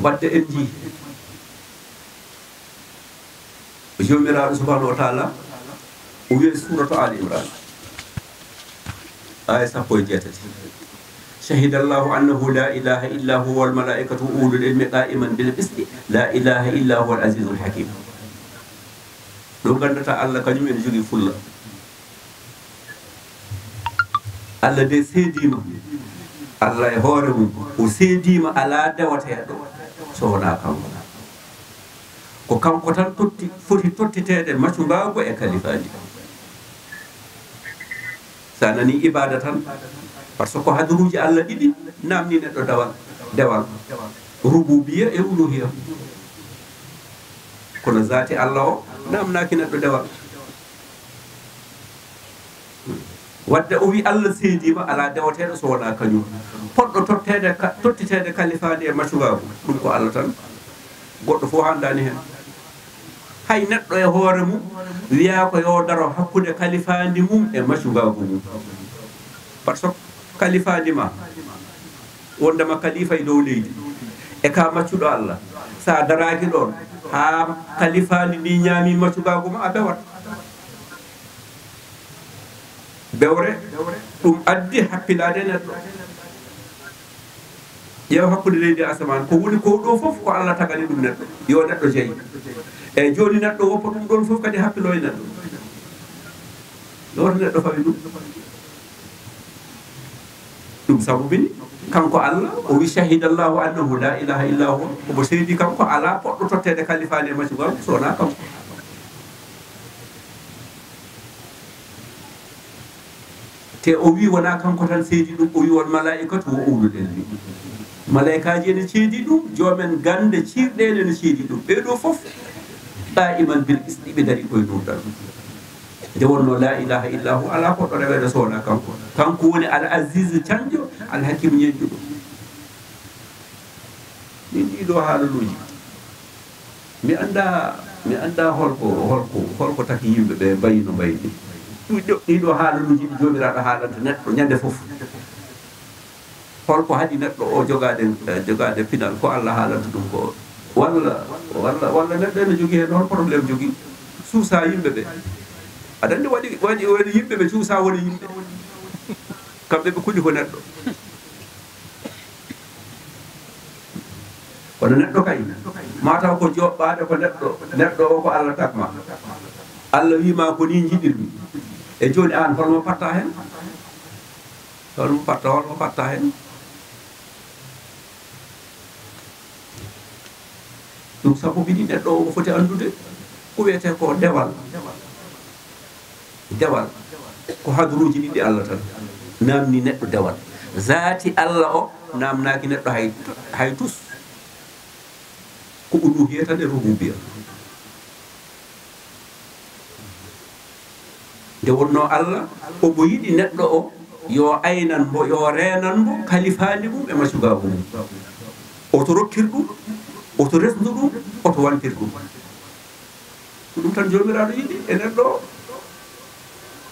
Wadde en njii, Joomiraaɗo subhanahu wa taala o wi'i suuratu Ali Imran, aya sappo e jeetati, "Shahida Allahu annahu la ilaha illa huwa wal malaikatu wa ulul ilmi qa'iman bil qisti, la ilaha illa huwa al azizul hakim." Ɗo nganndataa Allah kañum ene jogii fulla. Allah de seediima, Allah e hoore mum, o seediima alaa dewateeɗo so wonaa kanko. Ko kanko tan totti, foti tottiteede macungaagu e kalifaaji. So a nanii ibaada tan, par ce que ko hadaruuji Allah ɗiɗi naamnii neɗɗo dewal, dewal, rububiya e uluhiya. Kono zaati Allah o naamnaaki neɗɗo dewal. Wadde o wi Allah seediima, alaa dewateeɗo so wonaa kañum. Potɗo totteede ka-, tottiteede kalifaandi e macungaagu, ɗum ko Allah tan. Goɗɗo fof hanndaani heen. Hay neɗɗo e hoore mum wiyaa ko yo daro hakkunde kalifaandi mum e macungaagu mum. Par ce que kalifaandi ma, wondema kalifa e dow leydi, e ka maccuɗo Allah, so a daraaki ɗoon, haa kalifaandi ndi ñaami macungaagu ma, a bewat. Bewre, ɗum addi happilaade neɗɗo. Ƴeew hakkunde leydi e asamaan, ko woni ko ɗo fof ko Allah tagani ɗum neɗɗo, yo neɗɗo jeyi. Eyi, jooni neɗɗo woppa ɗum ɗoon fof kadi happiloo e neɗɗo. Ɗo wata neɗɗo fawi ɗum. Ɗum sabubini kanko Allah, o wi, "Shahida Allahu annahu la ilaha illa huwa." Omo seedi kanko, alaa poɗɗo totteede kalifaani e macungol so wonaa kanko. Te o wi wonaa kanko tan seedi ɗum, o wi wal malaa'ikatu wa ulul ilmi. Malaa'ikaaji ene ceedi ɗum, joomen gannde ciirɗeele ene ceedi ɗum. Ɓee ɗoo fof, qaa'iman bil qisti, ɓe darii koye nuurɗal. Nde wonnoo laa ilaaha illaa hu, alaa poɗɗo reweede so wonaa kanko. Kanko woni Al Aziizu canjo, Al Hakiimu ñeñƴuɗo. Min ɗii ɗoo haalaluuji, mi anndaa, mi anndaa holko, holko, holko taki yimɓe ɓe mbayi no mbayi ni. Ɗum ɗo, ɗii ɗoo haalaluuji ɗi Joomiraaɗo haalanta neɗɗo ñande fof. Holko haɗi neɗɗo o jogaade, eh, jogaade pinal ko Allah haalanta ɗum ko? Walla, walla, walla neɗɗo ene jogii heen hol problème jogii? Suusa yimɓe ɓe. Aɗa anndi waɗi, waɗi, waɗi yimɓe ɓe cuusa woni yimɓe. Kamɓe ɓe kuli ko neɗɗo. Kono neɗɗo kay, mataw ko joɓɓaade ko neɗɗo, neɗɗo o ko Allah tagma. Allah wii ma ko ni njiɗirmi. E jooni aan holmo patta heen? Holmo patta, holmo patta heen? Ɗum sabu mbiɗi neɗɗo o foti anndude ko wiyetee ko dewal. Dewal ko hadruuji ɗiɗi Allah tan naamni neɗɗo dewal. Zaati Allah o naamnaaki neɗɗo hay, hay tus. Ko uluhiya tan e rububiya. Nde wonnoo Allah omo yiɗi neɗɗo o, yo aynan mbo, yo reenan mbo kalifaandi mum e macugaagu mum. Oto rokkir ɗum, oto resndu ɗum, oto wantir ɗum. Ko ɗum tan Joomiraaɗo yiɗi e neɗɗo o.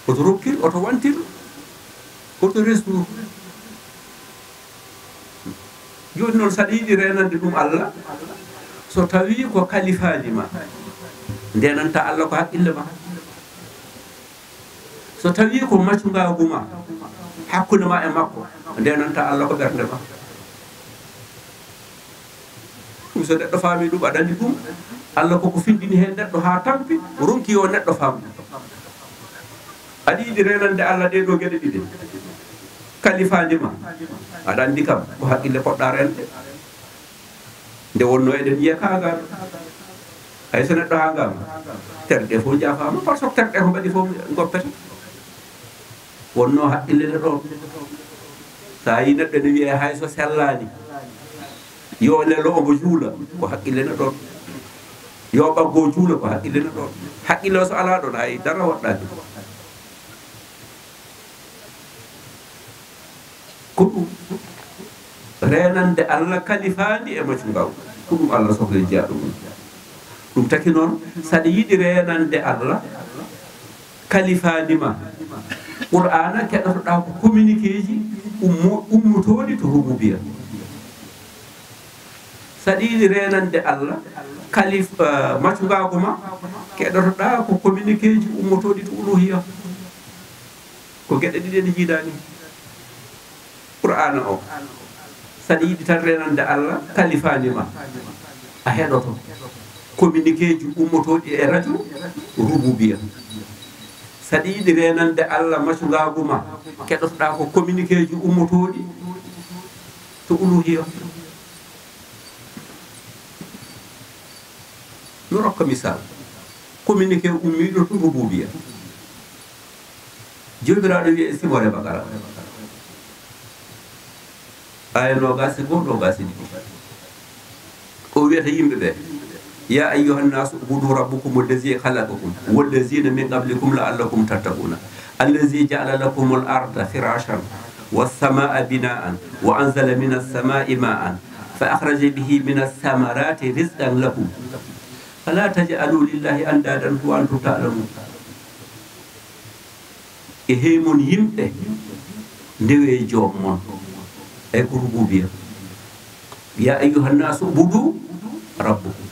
Oto rokkir, oto wantir, oto resndu. Jooni noon, saɗa yiɗi reenande ɗum Allah, so tawii ko kalifaandi ma, ndenanta Allah ko haqqille ma. So tawii ko macungaagu ma, hakkunde ma e makko, ndenanta Allah ko ɓernde ma. Ɗum so neɗɗo faami ɗum, aɗa anndi ɗum, Allah koko findini heen neɗɗo haa tampi, ronki yo neɗɗo faam ɗum. Aɗa yiɗi reenande Allah ɗee ɗoo geɗe ɗiɗi? Kalifaandi ma, aɗa anndi kam, ko haqqille poɗɗa reende. Nde wonnoo eɗen yiya kaagal, hay so neɗɗo haa ngam, terɗe fof njaafaama, par ce que terɗe ko mbaɗi fof ngoppete. Wonnoo haqqille ne ɗoon. So a yii neɗɗo ne wiyee hay so sellaani, yo lelo omo juula, ko haqqille ne ɗoon. Yo ɓaggo juula, ko haqqille ne ɗoon. Haqqille o so alaa ɗoon, hay dara waɗɗaaki. Ko ɗum reenande Allah kalifaandi e macungaw. Ko ɗum Allah sohli jeyaaɗo mum. Ɗum taki noon, saɗa yiɗi reenande Allah kalifaandi ma, Qur'aana keɗotoɗaa ko communiqueeji ummo-, ummotooɗi to rububiya. Saɗa yiɗi reenande Allah kalif-, eh, macungaagu ma, keɗotoɗaa ko communiqueeji ummotooɗi to uluhiya. Ko geɗe ɗiɗi ɗe njiidaa ni. Qur'aana o, saɗa yiɗi tan reenande Allah kalifaandi ma, a heɗoto communiqueeji ummotooɗi e rajo rububiya. Saɗa yiɗi reenande Allah macungaagu ma, keɗotoɗaa ko communiqueeji ummotooɗi to uluhiya. Mi rokka misal. Communiqué ummiiɗo to rububiya. Joomiraaɗo wiya e Suura Baqara, aaya noogaas e goo, noogaas e ɗiɗi. O wiyata yimɓe ɓe, "يا أيها الناس اعبدوا ربكم الذي خلقكم والذين من قبلكم لعلكم تتقون. الذي جعل لكم الأرض فراشا والسماء بناء وأنزل من السماء ماء فأخرج به من الثمرات رزقا لكم فلا تجعلوا لله أندادا وأنتم تعلمون." E hey mon yimɓe, ndewee joom mon. Ey ko rububiya. "يا أيها الناس اعبدوا ربكم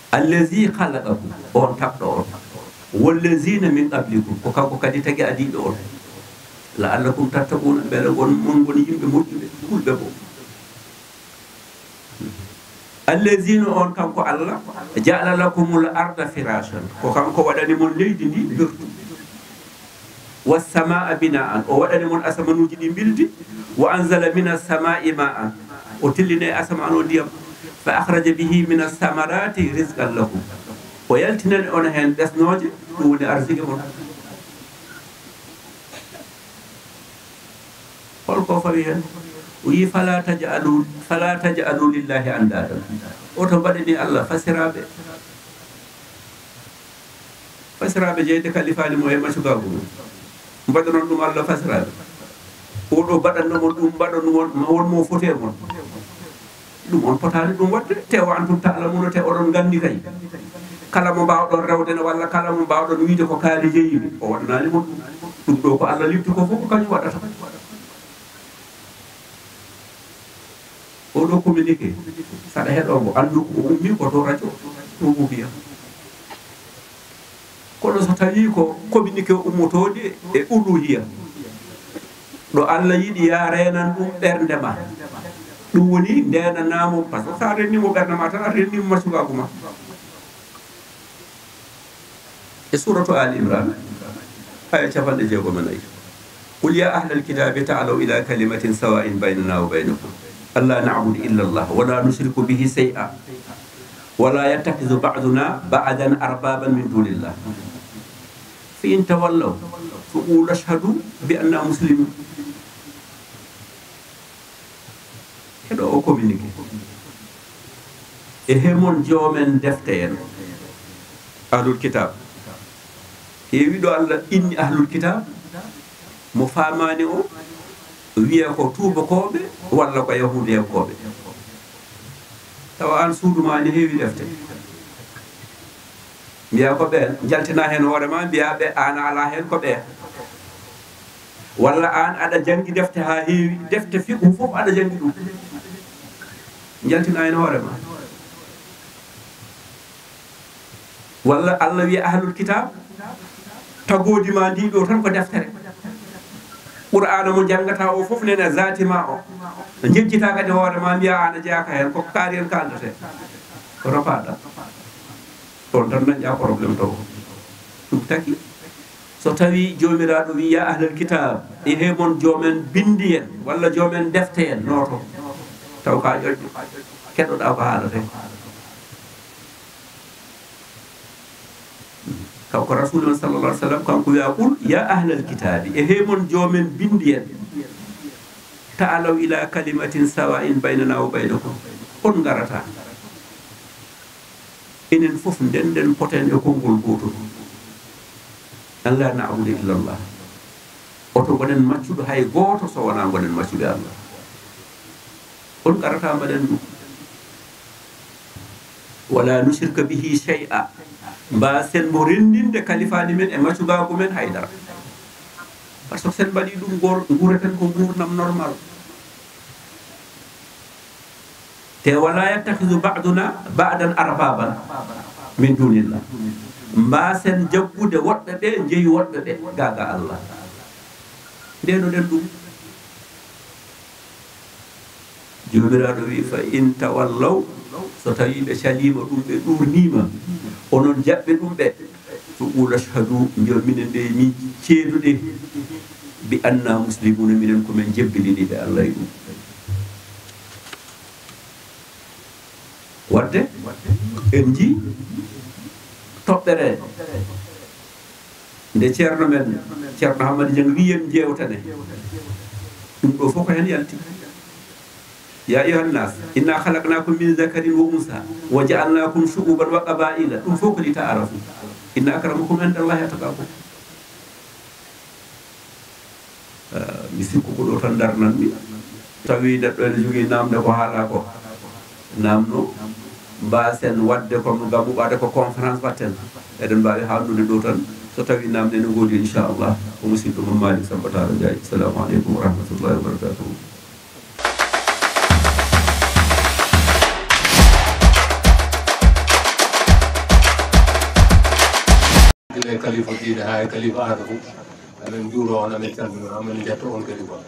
الذي خلقكم", on tagɗo on. "والذين من قبلكم", ko kanko kadi tagi adiiɓe on. "لعلكم تتقون", mbele ngon mon ngon yimɓe moƴƴuɓe, kulɓe mo. "الذي", on kanko Allah, "جعل لكم الأرض فراشا", ko kanko waɗani mon leydi ndi mbirtu. "والسماء بناء", o waɗani mon asamanuuji ɗi mbildi. "وأنزل من السماء ماء", o tillini e asamaan o ndiyam. "فأخرج به من الثمرات رزقا لكم", o yaltinani on heen ɓesnooje, ɗum woni arsike mon. Holko fawi heen? O wiyi, "فلا تجعلوا، فلا تجعلوا لله أندادا". Oto mbaɗani Allah fasiraaɓe. Fasiraaɓe jeyde kalifaani mo e macugaagu mum. Mbaɗanon ɗum Allah fasiraaɓe. Oɗo baɗanno mon ɗum, mbaɗon won, won mo foti e mon. Ɗum on potaani ɗum waɗde, te wa antum ta'lamuuna, te oɗon nganndi kay. Kala mo mbaawɗon rewde ne, walla kala mo mbaawɗon wiide ko kaari jeyi mi, o waɗanaani mon ɗum. Ɗum ɗo ko Allah limti ko fof ko kañum waɗata. Oɗo communiqué, saɗa heɗo mo, anndu ko ummi ko to rajo, to wufiya. Kono so tawi ko communiqué ummotooɗi e uluhiya, ɗo Allah yiɗi ya reenan ɗum ɓernde ma. Ɗum woni ndenanamo, par ce que sa rennimo ɓernde ma tan, a rennimo macugaagu ma. E suratu Ali Imran, aya capanɗe jeegom e nayi. Qul ya ahlal kitabi ta'alaw ila kalimatin sawa'in baynana wa baynakum alla na'budu illa Allah wa la nushriku bihi shay'a wa la yattakhidhu ba'duna ba'dan arbaban min dunillah. Fa in tawallaw fa qulu ashhadu bi anna muslimun. Heɗo o communiqué. E hemon joomen defte en, ahlul kitab. Heewi ɗo Allah inni ahlul kitab, mo faamaani o, wiya ko tuubakooɓe walla ko yahuudiyankooɓe. Tawa aan suudu ma ne heewi defte. Mbiya ko ɓeen, njaltina heen hoore ma, mbiya ɓe aan a alaa heen ko ɓee. Walla aan aɗa janngi defte haa heewi, defte fiqhu fof aɗa janngi ɗum. Njaltina heen hoore ma. Walla Allah wiya ahlul kitab, tagoodi ma ndi ɗo tan ko deftere. Qur'aana mo njanngata o fof nene zaati ma o. Njejjita kadi hoore ma, mbiya aan a jeyaaka heen, ko kaari en kaaldete. Kono paɗɗa. Ɗon tan dañɗa problème taw. Ɗum taki, so tawi Joomiraaɗo wi, ya ahlal kitab, e he mon joomen binndi en, walla joomen defte en, nooto. Taw ka ƴoƴƴo. Keɗoɗa ko haalate. Kanko Rasulullah sallallahu alaihi wasallam, kanko wiya, qul ya ahlal kitabi, e he mon joomen binndi en, ta'alaw ila kalimatin sawa'in baynana wa baynakum. On ngarata. Enen fof ndenden poten e konngol gootol. Alla na'budu illa Allah. Oto ngonen maccuɓe hay gooto so wonaa ngonen maccuɓe Allah. On ngarata mbaɗen ɗum. Wala nushrika bihi shay'a. Mbaasen mo renndinde kalifaani men e maccugaagu men hay dara. Par ce que sen mbaɗi ɗum, gor-, nguureten ko nguurndam normal. Te wala yattakhidhu ba'duna ba'dan arbaban min dunillah. Mbaasen jaggude woɗɓe ɓe, njeyi woɗɓe ɓe, gaa gaa Allah. Ndenoɗen ɗum. Joomiraaɗo wi, fa in tawallaw, so tawi ɓe caliima ɗum, ɓe ɗuurniima, onon jaɓɓe ɗum ɓe, fa qul ashhadu, mbiyon minen de min ceeduɗe, bi anna muslimuna, minen ko men jebbiliniiɓe Allah e ɗum. Wadde en njii toɓɓere nde ceerno men, Ceerno Hamadi Jang, wi en jeewtane. Ɗum ɗo fof ko heen yalti. Ya ayyuhan nas, inna khalaqnakum min zakarin wa unsa, wa ja'alnakum shu'uban wa qaba'ila. Ɗum fof ko li ta'arafu. Inna akramakum indallahi atqakum. Eh, mi sikku ko ɗo tan darnan mi. Tawi neɗɗo ene jogii namde ko haala ko. Namno, mbaasen waɗde ko ngam uɓaade ko conférence mbaɗten. Eɗen mbaawi haalnude ɗo tan, so tawi namde ene ngoodi, inchallah. Ko musidɗo mon Malick Samba Talla Ndiaye. Assalamu aleykum wa rahmatullahi wa barakatuhu. Gila e kalifa diine haa e kalifa aada fof, amin njuuro on, amin calmina on, amin njetto on kadi quoi.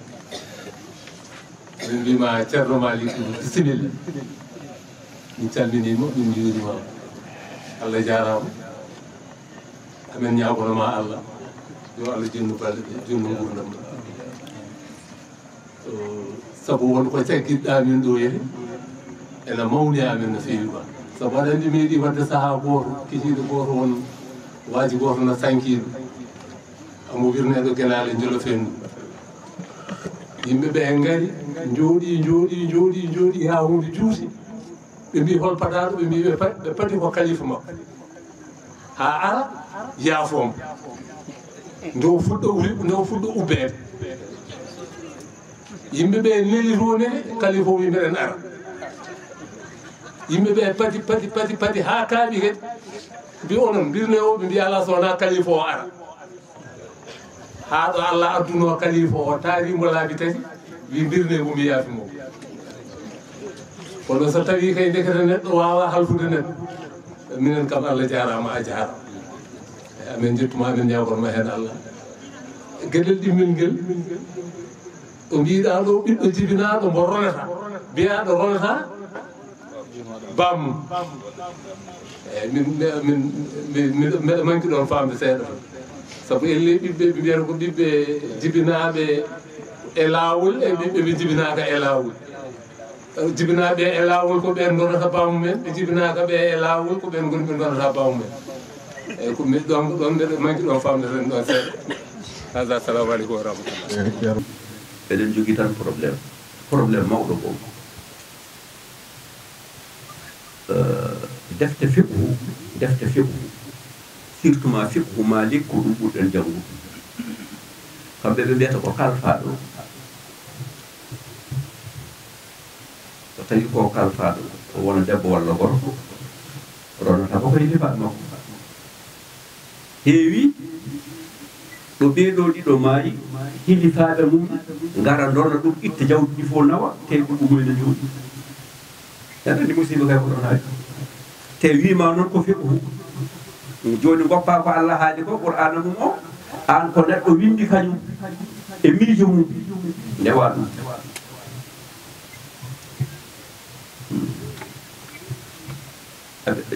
Min mbima Ceerno Malick, bisimilla. Min calminima, min njuurima. Allah jaarama. Amin ñaagonoma Allah, yo Allah junnu balɗe ɗe, junnu nguurdam ɗe. Eh, sabu won ko cakkitɗa min ɗo yere, ena mawni amin no feewi ba. Sabu aɗa anndi meeɗi wadde sahaa gooto, kikiiɗe gooto won waaji gooto no sankiiɗo. Amo wirneɗo Genaale Njolo Fenndu. Yimɓe ɓe en ngari, njooɗi, njooɗi, njooɗi, njooɗi, haa huunde juuti. Ɓe mbi hol paɗaaɗo? Ɓe mbi ɓe pa-, ɓe paɗi ko kalifa makko. Haa ara, yaafoom. Nde o fuɗɗo uri-, nde o fuɗɗo ubbeede. Yimɓe ɓe neli to neli, kalifa o wi mbeɗen ara. Yimɓe ɓe pati, pati, pati, pati haa kaaɓi kadi. Mbi onon, mbirne o, ɓe mbi alaa so wonaa kalifa o ara. Haa ɗo Allah adduno kalifa o, taari mo laabi tati, wi mbirne mo mi yaafi mo. Kono so tawi kay ndekete neɗɗo waawa halfude neɗɗo, minen kam Allah jaaraama, a jaaraama. E amin njettuma, amin ñaagonma heen Allah. Geɗel ɗimmel ngel, ɗo mbiɗa ɗo ɓiɗɗo jibinaaɗo mbo ronata, mbiyaaɗo ronata, bam. Eyi, min, min, min, min, min, mbeɗa manki ɗon faamde seeɗa. Sabu elle ɓiɓɓe, ɓe mbiyata ko ɓiɓɓe jibinaaɓe e laawol, e ɓiɓɓe ɓe jibinaaka e laawol. Jibinaaɓe e laawol ko ɓeen ndonata baamu men, ɓe jibinaaka ɓe e laawol ko ɓeen ngoni ɓe ndonata baamu men. Eyi, ko mi ɗon, ɗon mbeɗa manki ɗon faamde tan ɗon seeɗa. Hada, assalamu aleykum wa rahmatullah. Eɗen jogii tan problème. Problème mawɗo ko eh, defte fiqhu, defte fiqhu, surtout ma fiqhu Malik, ko ɗum ɓurɗen janngude. Kamɓe ɓe mbiyata ko kalfaaɗo. So tawi ko kalfaaɗo, o wona debbo walla gorko, ronata ko koye lifaɓe makko. Heewi ɗo ɓeeɗo ɗiɗo maayi, hilifaaɓe mum ngara ndona ɗum, itta jawdi ɗi fof nawa, te ko ɗum woni jooɗi. Aɗa anndi musiiba kay ko ɗon haali. Te wiima noon ko fiqhu. Jooni ngoppa ko Allah haali ko, Qur'aana mum o, aan ko neɗɗo winndi kañum e miijo mum, ndewa ɗum.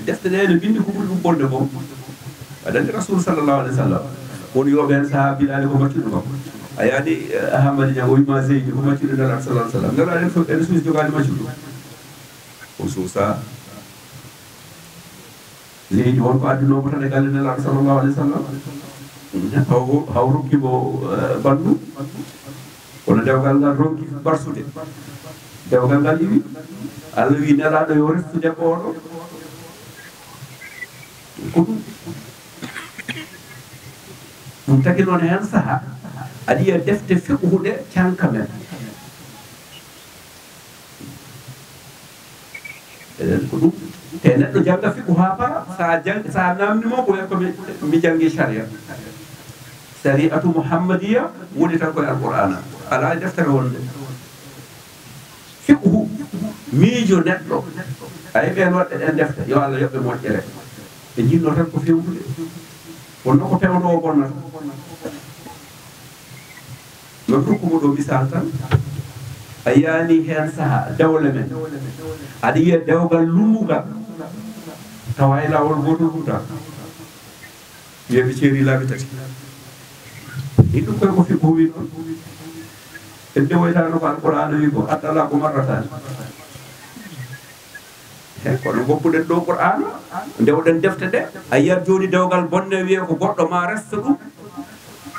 Defte ɗe ene mbinndi ko ɓuri ɗum bonde fof. Aɗa anndi Rasul sallallahu alaihi wasallam, won yooɓe heen sahaabaaɓe ko maccuɗo makko. A yaani, eh, Ahamadi Ñaŋ o wiima Zeydi ko maccuɗo Nelaaɗo sallallahu alaihi wasallam. Nelaaɗo en fof, en suusi jogaani maccuɗo. O suusaa. Leydi won ko addunoo mo tan e galle Nelaaɗo sallallahu alaihi wasallam. Haw, haw rokki mo, eh, ɓanndu. Kono dewgal ngal ronki barsude. Dewgal ngal iwi. Allah wi Nelaaɗo yo restu debbo oɗo. Ko ɗum. Ɗum tagi noon heen saha. Aɗa yiya defte fiqhu ɗe canka men. Eɗen ko ɗum. Te neɗɗo jannga fiqhu haa para, sa jang-, sa namni mo ko wiya ko mi, mi janngi sharia. Shari'atu Muhammadiya woni tan koye Alqur'aana. Alaa e deftere wonde. Fiqhu, miijo neɗɗo. Ay ɓeen waɗɓe ɗen defte, yo Allah yoɓ ɓe moƴƴere. Ɓe njinno tan ko fewtude. Wonno ko pewndo o bonnata. No rokku mo ɗo misal tan. A yaani heen saha, dawle men. Aɗa yiya dewgal lumbugal. Tawa e laawol gootol huuta. Wiya ɓe ceeri laabi tati. Ɗin ɗum koye ko fiqhu wi noon. En ndewoytaano ko Alqur'aana wi ko, "At-talaqu marratan." He, kono ngoppuɗen ɗo Qur'aana, ndewɗen defte ɗe, a yiyat jooni dewgal bonne wiye ko goɗɗo ma resto ɗum.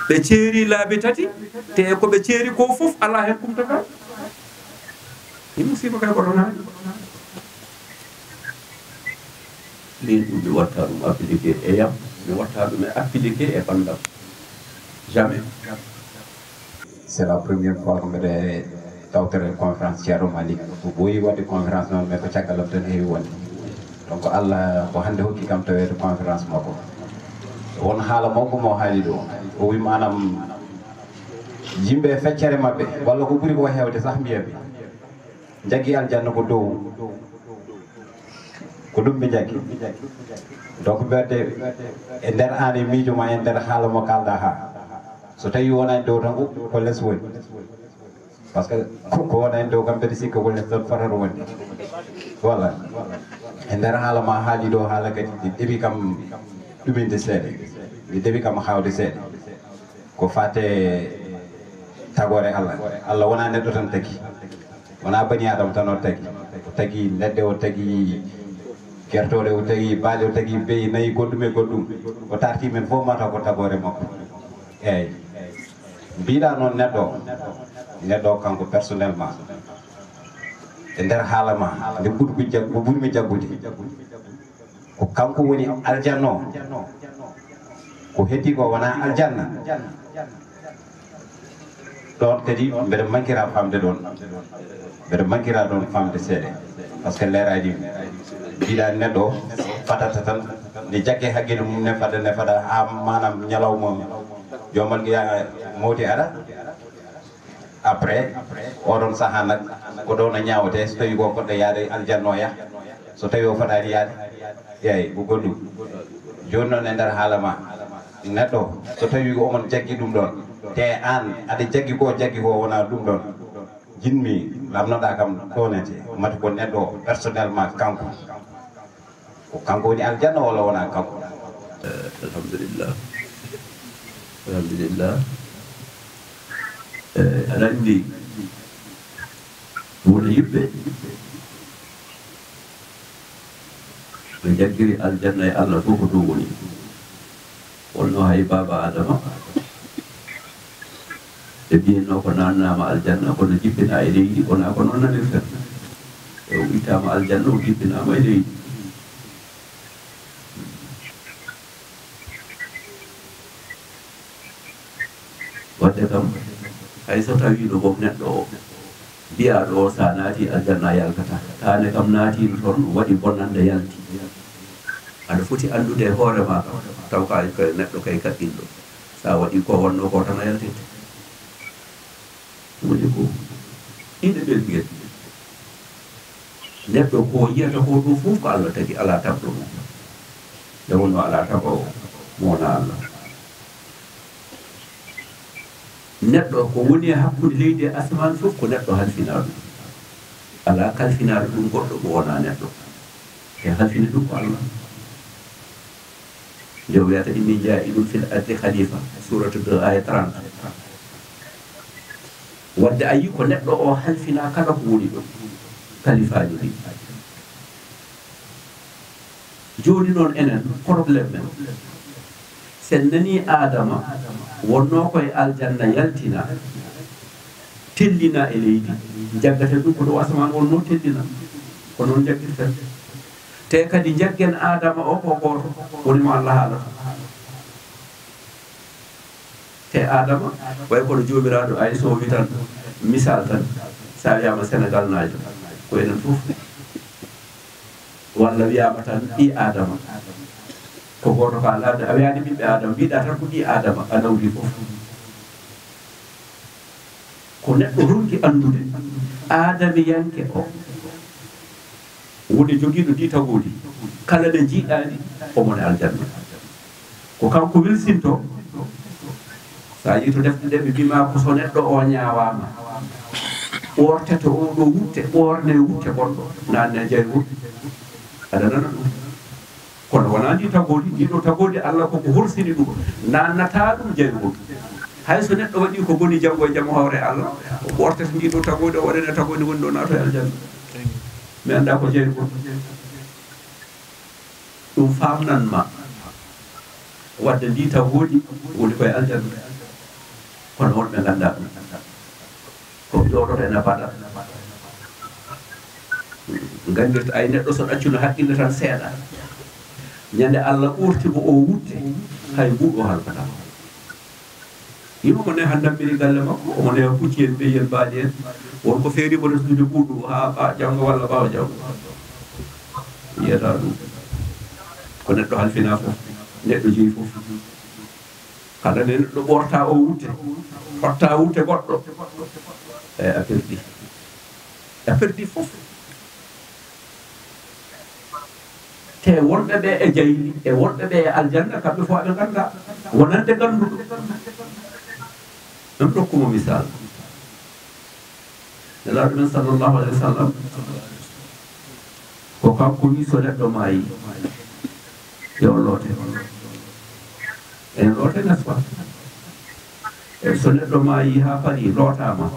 Ɓe ceeri laabi tati, te ko ɓe ceeri ko fof alaa heen kumtata. Ɗi musiba kay ko ɗon haali. Min ɗum mi watta ɗum appliqué e yam, mi watta ɗum e appliqué e banndam. Jamais. C'est la première fois ko mbeɗa tawtore conférence Ceerno Malik. Ko ɓooyi waɗde conférence noon, mais ko caggal am tan heewi wonde. Donc Allah ko hannde hokki kam taweede conférence makko. Won haala makko mo haali ɗo. O wi maanaam yimɓe feccere maɓɓe, walla ko ɓuri ko heewde sax mbiyaɓe. Njaggi aljanna ko dow. Ko ɗum ɓe njaggi. Donc mbedde e nder aan e miijo ma, e nder haala mo kaalɗa ha. So tawi wonani dow tan ko, ko les woni. Parce que ko, ko wonani dow kam mbeɗa sikka ko les tan fotata wonde. Voilà. E nder haala ma haali ɗo haala kadi ɗi ɗeɓi kam ɗuminde seeɗa. Ɗi ɗeɓi kam hawde seeɗa. Ko fate tagoore Allah. Allah wona neɗɗo tan tagi. Wona bani Adama tan o tagi. O tagi ledde, o tagi gertooɗe, o tagi baali, o tagi beyi, nayi, goɗɗum e goɗɗum. O tarti men fof mataw ko tagoore makko. Eyyi. Mbiɗa noon neɗɗo o, neɗɗo o kanko personnellement, e nder haala ma, nde ɓurmi jag-, ko ɓurmi jaggude, ko kanko woni aljanna o. Ko heddii ko wonaa aljanna. Ɗoon kadi mbeɗa mankira famde ɗoon. Mbeɗa mankira ɗoon famde seeɗa. Par ce que leeraaji mbiɗa neɗɗo fadata tan ne jagge hakkille mum ne fada ne fada haa maanaam ñalawma jomal ya mawti ara. Après oɗon saha nak ko ɗo no ñaawete so tawi ko poɗɗo yaade aljanna o yah so tawi o fotaani yaade. Yeey ko goɗɗum. Jooni noon e nder haala ma neɗɗo so tawi ko omon jaggi ɗum ɗoon te aan aɗa jaggi ko jaggi ko wona ɗum ɗoon. Jinmi lamnoɗa kam ɗonete mati ko neɗɗo personnellement kanko ko kanko woni aljanna walla wona kanko? Alhamdulillah. Alhamdulillah. Eh, aɗa anndi wona yimɓe ɓe jaggiri aljanna e Allah fof ko ɗum woni. Wonno hay baaba Adama ɓe mbiyatno ko nannaama aljanna kono jippina e leydi wona ko noon nanirten. E o ittama aljanna o jippinama e leydi. Wadde kam hay so tawiino boom neɗɗo o mbiyaaɗo o sa naati aljanna a yaltata, taane kam naatiino toon waɗi bonnande yalti. Aɗa foti anndude e hoore ma kam taw ka neɗɗo kay kaɓɓinɗo sa waɗi ko wonno ko tan a yaltete. Woni ko ine ɓe mbiyata neɗɗo ko yiyata ko ɗum fof ko Allah tagi, alaa tagɗo mum. Nde wonno alaa tagowo mo wona Allah. Neɗɗo ko woni e hakkunde leydi e asamaan fof ko neɗɗo halfinaa ɗum. Alaa kalfinaaɗo ɗum goɗɗo mo wona neɗɗo. E halfini ɗum ko Allah. Nde o wiyata inni jaa'ilun fil ardi khalifa, suratu deux aya trente. Wadde a yi ko neɗɗo o halfina kala ko woni ɗo kalifaaji ɗi. Jooni noon enen problème men sen nani Adama wonno koye aljanna yaltina tellina e leydi, jaggaten ɗum ko ɗo asamaan wonno tellina. Ko noon jaggirten. Te kadi jaggen Adama o ko gooto woni mo Allah haalata. Te Adama way kono joomiraaɗo ay so witan misal tan sa wiyama Sénégal naajo ko enen fof. Walla wiyama tan ɓi Adama ko gooto ka laade a wiyani ɓiɓɓe Adama mbiɗa tan ko ɓi Adama a nawdi fof. Ko neɗɗo ronki anndude aadamiyanke o woni jogiiɗo ndi tagoodi kala nde njiiɗaani omone aljanna. Ko kanko wilsinto. So a yii to defte ɗe ɓe mbima ko so neɗɗo o ñaawaama ɓoortete o ɗo wutte ɓoorne wutte goɗɗo nanne jaygol. Aɗa nana ɗum. Kono wonaa ndi tagoodi, ndi ɗo tagoodi Allah koko horsini ɗum, naannata ɗum jaygol. Hay so neɗɗo waɗi ko boni janngo e jam hoore Allah, o ɓortata ndi ɗo tagoodi, o waɗane tagoodi woni ɗo naatoy aljanna. Mi anndaa ko jaygol. Ɗum faamnan ma wadde ndi tagoodi woni koye aljanna. Kono wonɓe nganndaa ɗum. Ko jooɗoto ena baɗa. Nganndirta ay neɗɗo so ɗaccuno haqqille tan seeɗa. Ñande Allah ɓurti mo o wutte hay mbuuɗo halkata. Yimo mo ne han dammiri galle makko omo newa pucci en ɓeyi en baaɗi en won ko feeri mo resdude ɓuuɗu ha ɓa janngo walla ɓaawa janngo. Yiyata ɗum ko neɗɗo halfina fof neɗɗo jeyi fof. Kala ne neɗɗo ɓorta o wutte hotta wutte goɗɗo e a perdi a perdi fof. Te wonɓe ɓe e jayni e wonɓe ɓe e aljanna kamɓe fof aɓe ngannda wonande ngannduɗo. Ɗum ɗokkuma misal. Nelaaɗo men sallallahu alayhi wa sallam ko kanko wi so neɗɗo maayi yo loote. En loote n'est-ce pas? E so neɗɗo maayi haa fari lootaama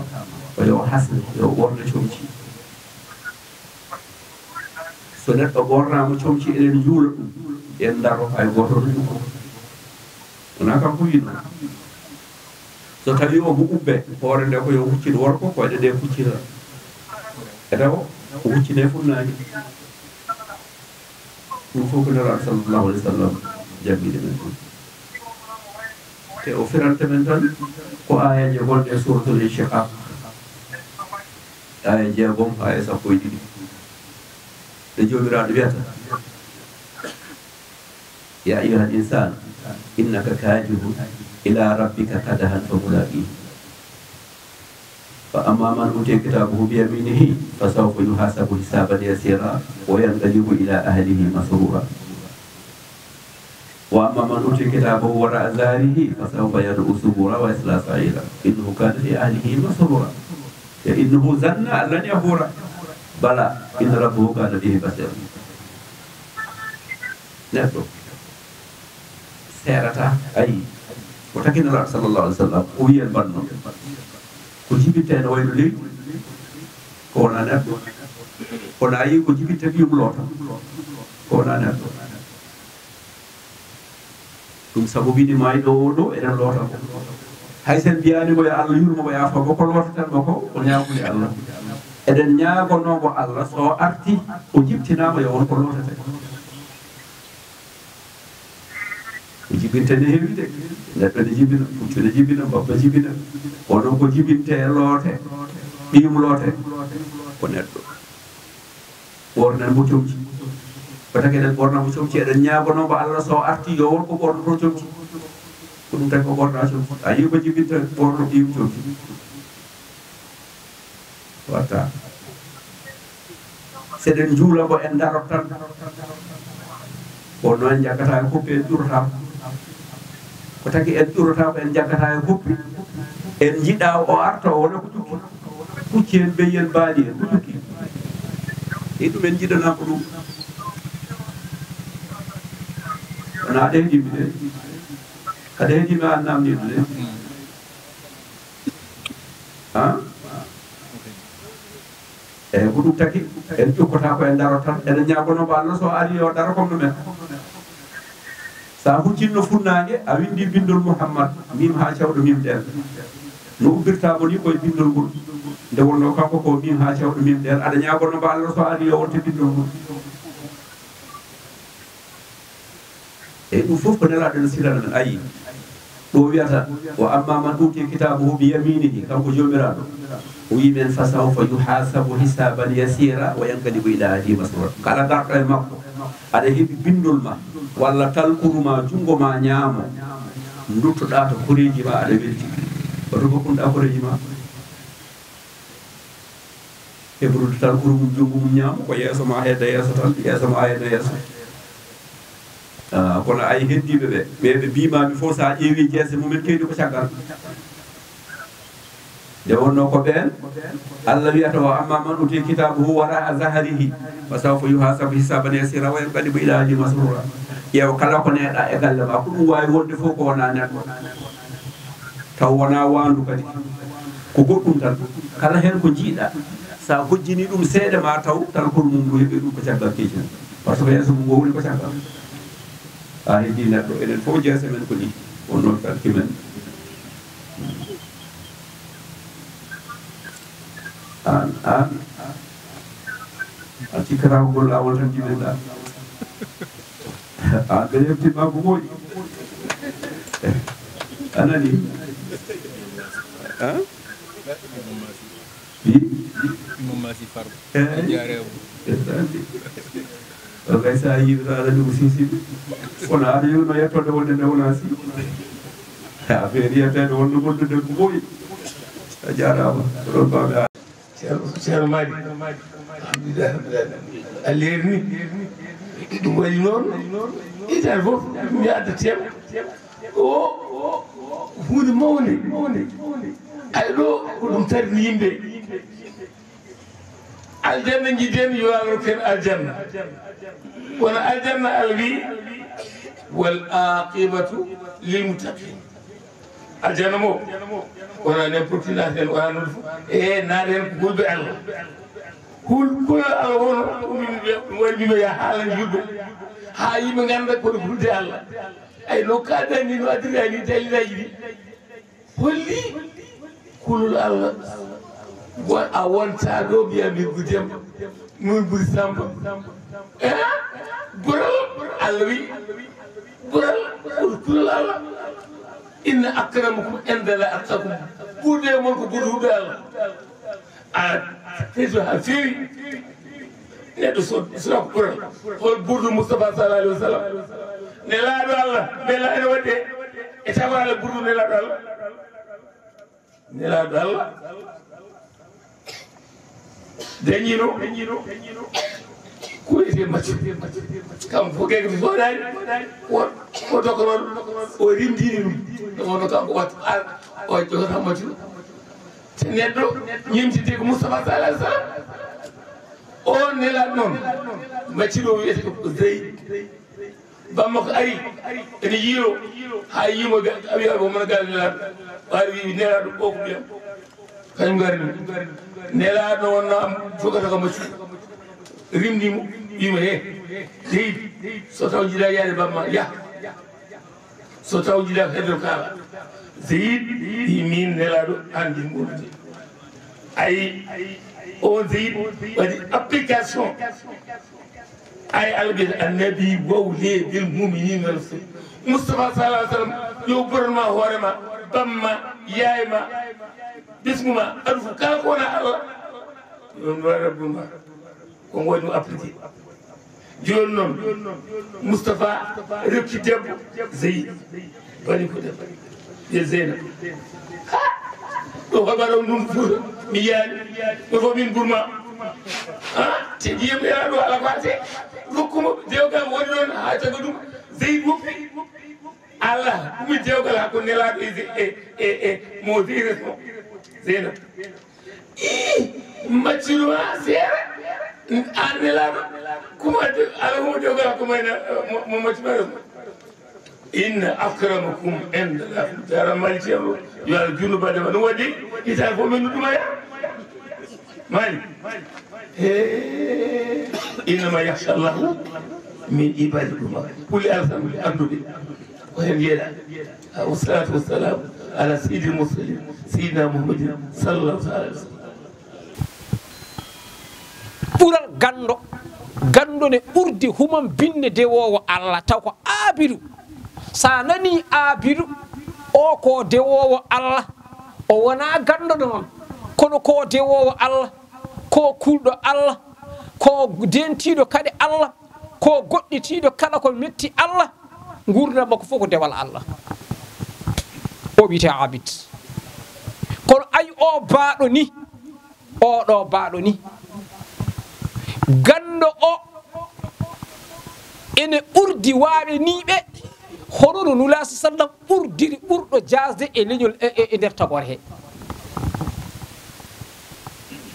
o yo hasne yo ɓorne comci. So neɗɗo ɓornaama comci eɗen njuula ɗum en ndaro hay gooto ɗum ko wonaa kanko wi noon. So tawii omo ubbe hoore nde ko yo huccit worko koyɗe ɗe kuccita e taw o huccine funnaange. Ɗum fof ko nelaaɗo sallallahu alayhi wa sallam janngini men ɗum. Te o firante men tan ko aayeeje gonɗe e suuratul Inshiqaaq, aaye jeegom haa e sappo e ɗiɗi. Nde Joomiraaɗo wiyata: "يا أيها الإنسان إنك كادح إلى ربك كدحا فملاقيه." فأما من أوتي كتابه بيمينه فسوف يحاسب حسابا يسيرا وينقلب إلى أهله مسرورا. وأما من أوتي كتابه وراء ظهره فسوف يدعو ثبورا ويصلى سعيرا. إنه كان في أهله مسرورا. إنه ظن أن لن يحور. بلى إن ربه كان به بصيرا. Neɗɗo seerata, ayi, ko taki Nelaaɗo sallallahu alaihi wasallam, o wiyi en banno. Ko jibinta ene wayno leydi, ko wona neɗɗo. Kono a yii ko jibinta ɓiyum loota, ko wona neɗɗo. Ɗum sabu bini maayɗo o ɗo, eɗen loota ko. Hay sen mbiyaani mo yo Allah yurmo mo, yaafo mo, ko lootaten mo ko, ko ñaagude Allah. Eɗen ñaagonoo mo Allah, so arti, o jibtinaama, yo won ko lootete. Ko jibinte ne heewi de. Neɗɗo ne jibina, puccu ne jibina, mbabba jibina. Kono ko jibinte e loote, ɓiyum loote, ko neɗɗo. Ɓornen mo comci. Ko taki eɗen ɓorna mo comci, eɗen ñaagonoo mo Allah so arti yo won ko ɓornoto comci. Ko ɗum taki o ɓorna comci. A yii ko jibinta ɓorno ɓiyum comci. Watta. Seɗen njuula mo en darot tan. Kono en jaggata e koppi, en ƴurata. Ko taki en ƴurata ko, en jaggata e koppi. En njiɗa o arta o wona ko jukki. Pucci en, beyi en, baali en, ko jukki. E ɗum en njiɗana ko ɗum. Wona aɗa heɗimi de. Aɗa heɗimi an namni ɗum de. Ha? Eyi, ko ɗum taki en ƴukkata ko en darot tan. Eɗen ñaagono mo Allah so ari yo daro comme men. Sa huccinno funnaange, a windi bindol Muhammad, mim haa cawɗo mim ɗen. No ubbirta mo ni koye bindol ngol. Nde wonno kanko ko mim haa cawɗo mim ɗen. Aɗa ñaagono mo Allah so ari yo wonte bindol ngol. Eyi, ɗum fof ko Nelaaɗo no silana men. Ayi, ɗo wiyata: "Wa amma man utiya kitabahu bi yaminihi", kanko Joomiraaɗo, o wi men: "Fa sawfa yuhasabu hisaban yasira wa yanqalibu ila ahlihi masrura." Kala darɗo e makko, aɗa heɓi bindol ma, walla talkuru ma, junngo ma ñaamo, nduttoɗaa to koreeji ma, aɗa welti. Hoto ngokkunɗaa koreeji ma? Hebrude tan, ɓuri mum junngo mum ñaamo, ko yeeso ma hedda yeeso tan, yeeso ma hedda yeeso. Ah, kono ay heddiiɓe ɓe, ɓe ɓe mbiimaami fof, so a ƴeewi jeese mumen, keewɗi ko caggal. Nde wonno ko ɓeen, Allah wiyata: "Wa amma man utiya kitabahu wara'a zahrihi, fa sawfa yuhasabu hisaban yasira wa yanqalibu ila ahlihi masrura." Ƴeew, kala ko neeɗa e galle ma, ko ɗum waawi wonde fof, ko wona neɗɗo. Taw wona waandu kadi. Ko goɗɗum tan. Kala heen ko njiiɗa, sa hojjini ɗum seeɗa ma taw tan ko ɗum ngu heɓi ɗum ko caggal keeci mum. Par ce que yeeso mum ngo woni ko caggal. A heddii neɗɗo, enen fof jeese men ko nii. On noon kalki men. Aan, aan. A cikkata ko ngol laawol tan jibinɗa. Aan ɓe refti ma ko moƴƴi. A nani? Hein? Wi? Imam Masi Farba. Eh? Jaarama. Ndeysaan. O kay sa yiiɗata aɗa ɗum sisiɓe. Kono aɗa yurno yettode wonde nde wona si. Affaire yiyatede wonno goɗɗude ko ɓooyi. A jaaraama. Ɗon baaɓe. Ceerno, Ceerno Madi. Alhamdulillah rabbil alamin. A leerni. Ɗum waɗi noon. Itan fof, mi adda teema. O, o, huunde mawnde, mawnde. Ay ɗo, ko ɗum tarini yimɓe. Aljanna njiɗen yo Allah rokku en aljanna. Kono aljanna Allah wi, "Wal aqibatu lil muttaqin." Aljanna mo, wona n'importe qui naata heen, wona noon fof. E naata heen ko hulɓe Allah. Hul-, kulol Allah won, ɗum waɗi ɓe haalani yimɓe. Haa yimɓe ngannda ko hulde Allah. Ay no kaɗɗani, no addirani dalilaaji ɗi. Holli kulol Allah. Wa-, a wonta ɗo mbiya min ko Demba, min ko Samba. Eh? Goral Allah wi. Goral, kulol Allah. Inna akramakum inda Allahi atqakum. Ɓurɗo e mon ko ɓurɗo huɗo Allah. A teto ha feewi. Neɗɗo so sura ko ɓural. Hol ɓurɗo Mustafa sallallahu alaihi wasallam? Nelaaɗo Allah, bella ene waɗde e tago Allah ɓurɗo nelaaɗo Allah. Nelaaɗo Allah. Dañino ko wiyetee maccuɗo. Kam fof keke to soodani, o, o dokkorooɗo, o rimdini ɗum. Ɗum wonno kanko watta, a, o jogata maccuɗo. Te neɗɗo ñemtidde ko Mustafa sallallahu alaihi wasallam. O nelaaɗo noon, maccuɗo o wiyetee ko Zayd. Bammakko ari, ene yiilo, haa yiimo ga-, a wiya ko mona gal nelaaɗo. Ɓaari wi nelaaɗo o ko ɓiyam. Kañum ngarni. Nelaaɗo wonno am jogata ko maccuɗo. Rimdi mo, wiimo he, Zayd, so taw jiɗa yaade bamma, yah. So taw jiɗa heddo kaala. Zayd, wi min nelaaɗo an din ɓurdi. Ay, on Zayd waɗi application. Ay, Allah ɓiyata annabi wawle bil mu'minina rasul. Mustafa sallallahu alaihi wasallam, yo ɓoranma hoore ma, bamma, yaay ma, bismu ma, aɗa fof kala ko wona Allah. Ɗum ɗo rabbu ma. Ko waɗi ɗum appliqué. Jooni noon, Mustafa rokki debbo, Zayd. Bani ko debbo. Ye Zaynab. Ha! Ɗo haɓa ɗon ɗum Fuuta. Mi yiyaani. Ɗo fof min burma. Ha? Te ndiyam ɗe ɗo ala fate. Rokkuma dewgal woni ɗon haa taga ɗum. Zayd woppi. Allah, ɗum dewgal haa ko nelaaɗo e, e, e, e, mo Zayd mo. Zaynab. Ih, maccuɗo ma seere. An nelaaɗo. Kuma de, ala kuma dewgal kuma ina, mo, mo maccuɗo ma. Inna akramakum inda Allah. Dara mali ceerno. Yo Allah junuba de, no waɗi? Ita fof min ɗum aya. Mali. He, innama yakhsha Allah min ibadikum. Kuli alsan, kuli anduɓe. Ko heen jeeɗa. Wassalatu wassalamu ala sayyidil mursalin, sayyidina Muhammadin sallallahu alaihi wasallam. Ɓural ganndo, ganndo ne ɓurdi humam binne dewoowo Allah, taw ko aabidu. So a nanii aabidu, o ko dewoowo Allah, o wonaa ganndo noon, kono ko dewoowo Allah, ko kulɗo Allah, ko dentiiɗo kadi Allah, ko goɗɗitiiɗo kala ko metti Allah, nguurndam makko fof ko dewal Allah. O wiyetee abid. Kono ay o baaɗo ni, oɗo baaɗo ni, ganndo o ene ɓurdi waaweniiɓe, hono no Nulaa sa sallam ɓurdiri ɓurɗo jaasde e leñol e, e, e nder tagoore he.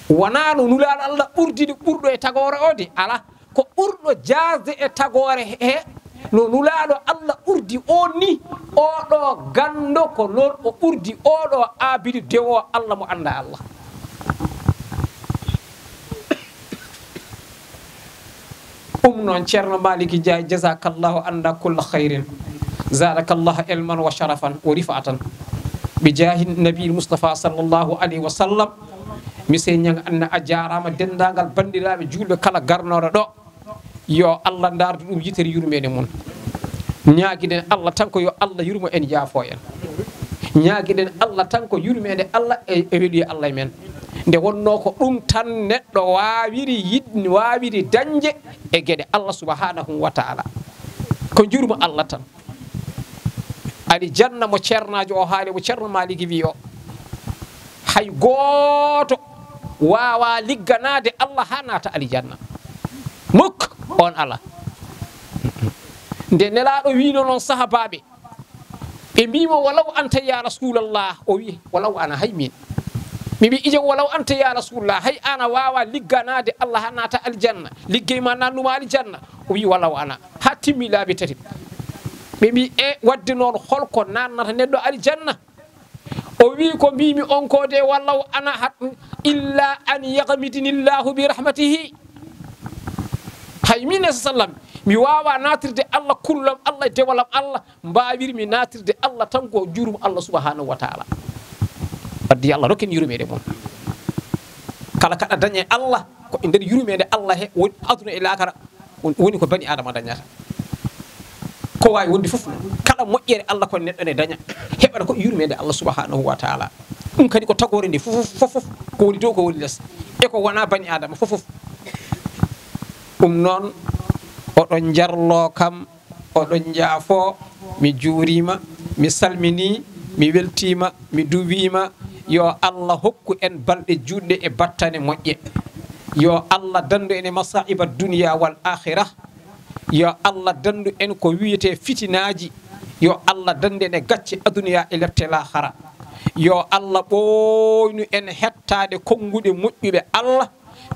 Wonaa no Nulaaɗo Allah ɓurdiri ɓurɗo e tagoore o de, alaa. Ko ɓurɗo jaasde e tagoore he, no Nulaaɗo Allah ɓurdi oon ni, oɗo ganndo ko noon o ɓurdi oɗo aabidu dewoowo Allah mo anndaa Allah. Ɗum noon, Ceerno Maaliki Njaay, jazakallahu anna kulla khayrin, zaadakallahu ilman wa sharafan wa rifatan. Bi jaahi Nabil Mustafa sallallahu alayhi wa sallam, Monsieur Niang Anna, a jaaraama, denndaangal banndiraaɓe juulɓe kala garnooɗo ɗo. Yo Allah ndaardu ɗum yitere yurmeende mum. Ñaagiɗen Allah tan ko yo Allah yurmo en, yaafo en. Ñaagiɗen Allah tan ko yurmeende Allah e, e weluye Allah e men. Nde wonnoo ko ɗum tan neɗɗo waawiri yiɗ-, waawiri dañde e geɗe Allah subhanahu wa ta'ala. Ko njurmo Allah tan. Alijanna mo ceernaajo o haali, mo Ceerno Maaliki wi o, hay gooto waawaa ligganaade Allah haa naata alijanna. Muk, oon alaa. Nde Nelaaɗo wiino noon sahabaaɓe, ɓe mbii mo, "Walaw anta ya Rasulallah," o wi, "Walaw ana, hay miin." Ɓe mbii, "Ijo, walaw anta ya Rasulallah, hay aan a waawaa ligganaade Allah haa naata alijanna, liggey ma naatnu ma alijanna?" O wi, "Walaw ana." Haa timmi laabi tati. Ɓe mbii, "E waɗde noon, hol ko naatnata neɗɗo alijanna?" O wi, "Ko mbiimi on ko de, walaw ana hat-, illa an yaghmidani Allahu bi rahmatihi." Hay min e sallam, mi waawaa naatirde Allah, kullam Allah, dewalam Allah, mbaawirmi naatirde Allah tan ko jurum Allah subhanahu wa ta'ala. Wadde yo Allah rokku en yurmeende mum. Kala kaɗa daña e Allah, ko e nder yurmeende Allah he woni aduna e laakara, woni ko bani Adama dañata. Ko waawi wonde fof, kala moƴƴere Allah ko neɗɗo ne daña. He Waɗa ko yurmeende Allah subhanahu wa taala. Ɗum kadi ko tagoore nde fof fof fof, ko woni dow, ko woni les, e ko wona bani adama fof fof. Ɗum noon, oɗon njarlo kam, oɗon njaafo. Mi juurima, mi salmini, mi weltima, mi duwima. Yo Allah hokku en balɗe juutɗe e battane moƴƴe. Yo Allah dandu en e masaiba duniya wal akhira. Yo Allah dandu en ko wiyete fitinaaji. Yo Allah dandu en e gacce aduniya e lepte lahara. Yo Allah ɓooynu en hettaade konnguɗe moƴƴuɓe Allah,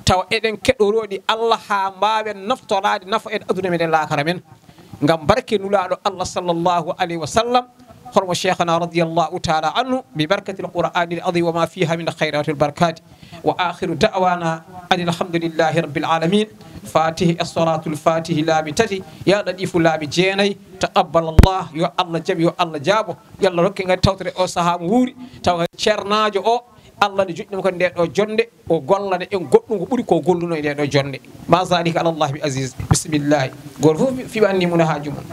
tawa eɗen keɗorooɗi Allah haa mbaawen naftoraade nafa en aduna men e lahara men. Ngam barke Nulaaɗo Allah sallallahu alayhi wa sallam, hormo Cheikhana radiyallahu taala anhu, bi barkatil Qur'anil azim wa ma fiha min khayratil barakati. Wa akhiru da'wana anil hamdulillahi rabbil alamin. Fatihi e salatul fatihi laabi tati, ya latifu laabi jeenay. Taqabbal Allah, yo Allah jaɓ, yo Allah jaabo. Yo Allah rokke ngal tawtere o sahaa mo wuuri, tawa ceernaajo o, Allah ne joɗɗinamo kadi nde ɗo jonde, o gollana en goɗɗum ko ɓuri ko golluno e nde ɗo jonde. Ma zalika ala Allah bi aziz. Bismillahi. Gooto fof fi-, fiɓanni mum e haaju mum.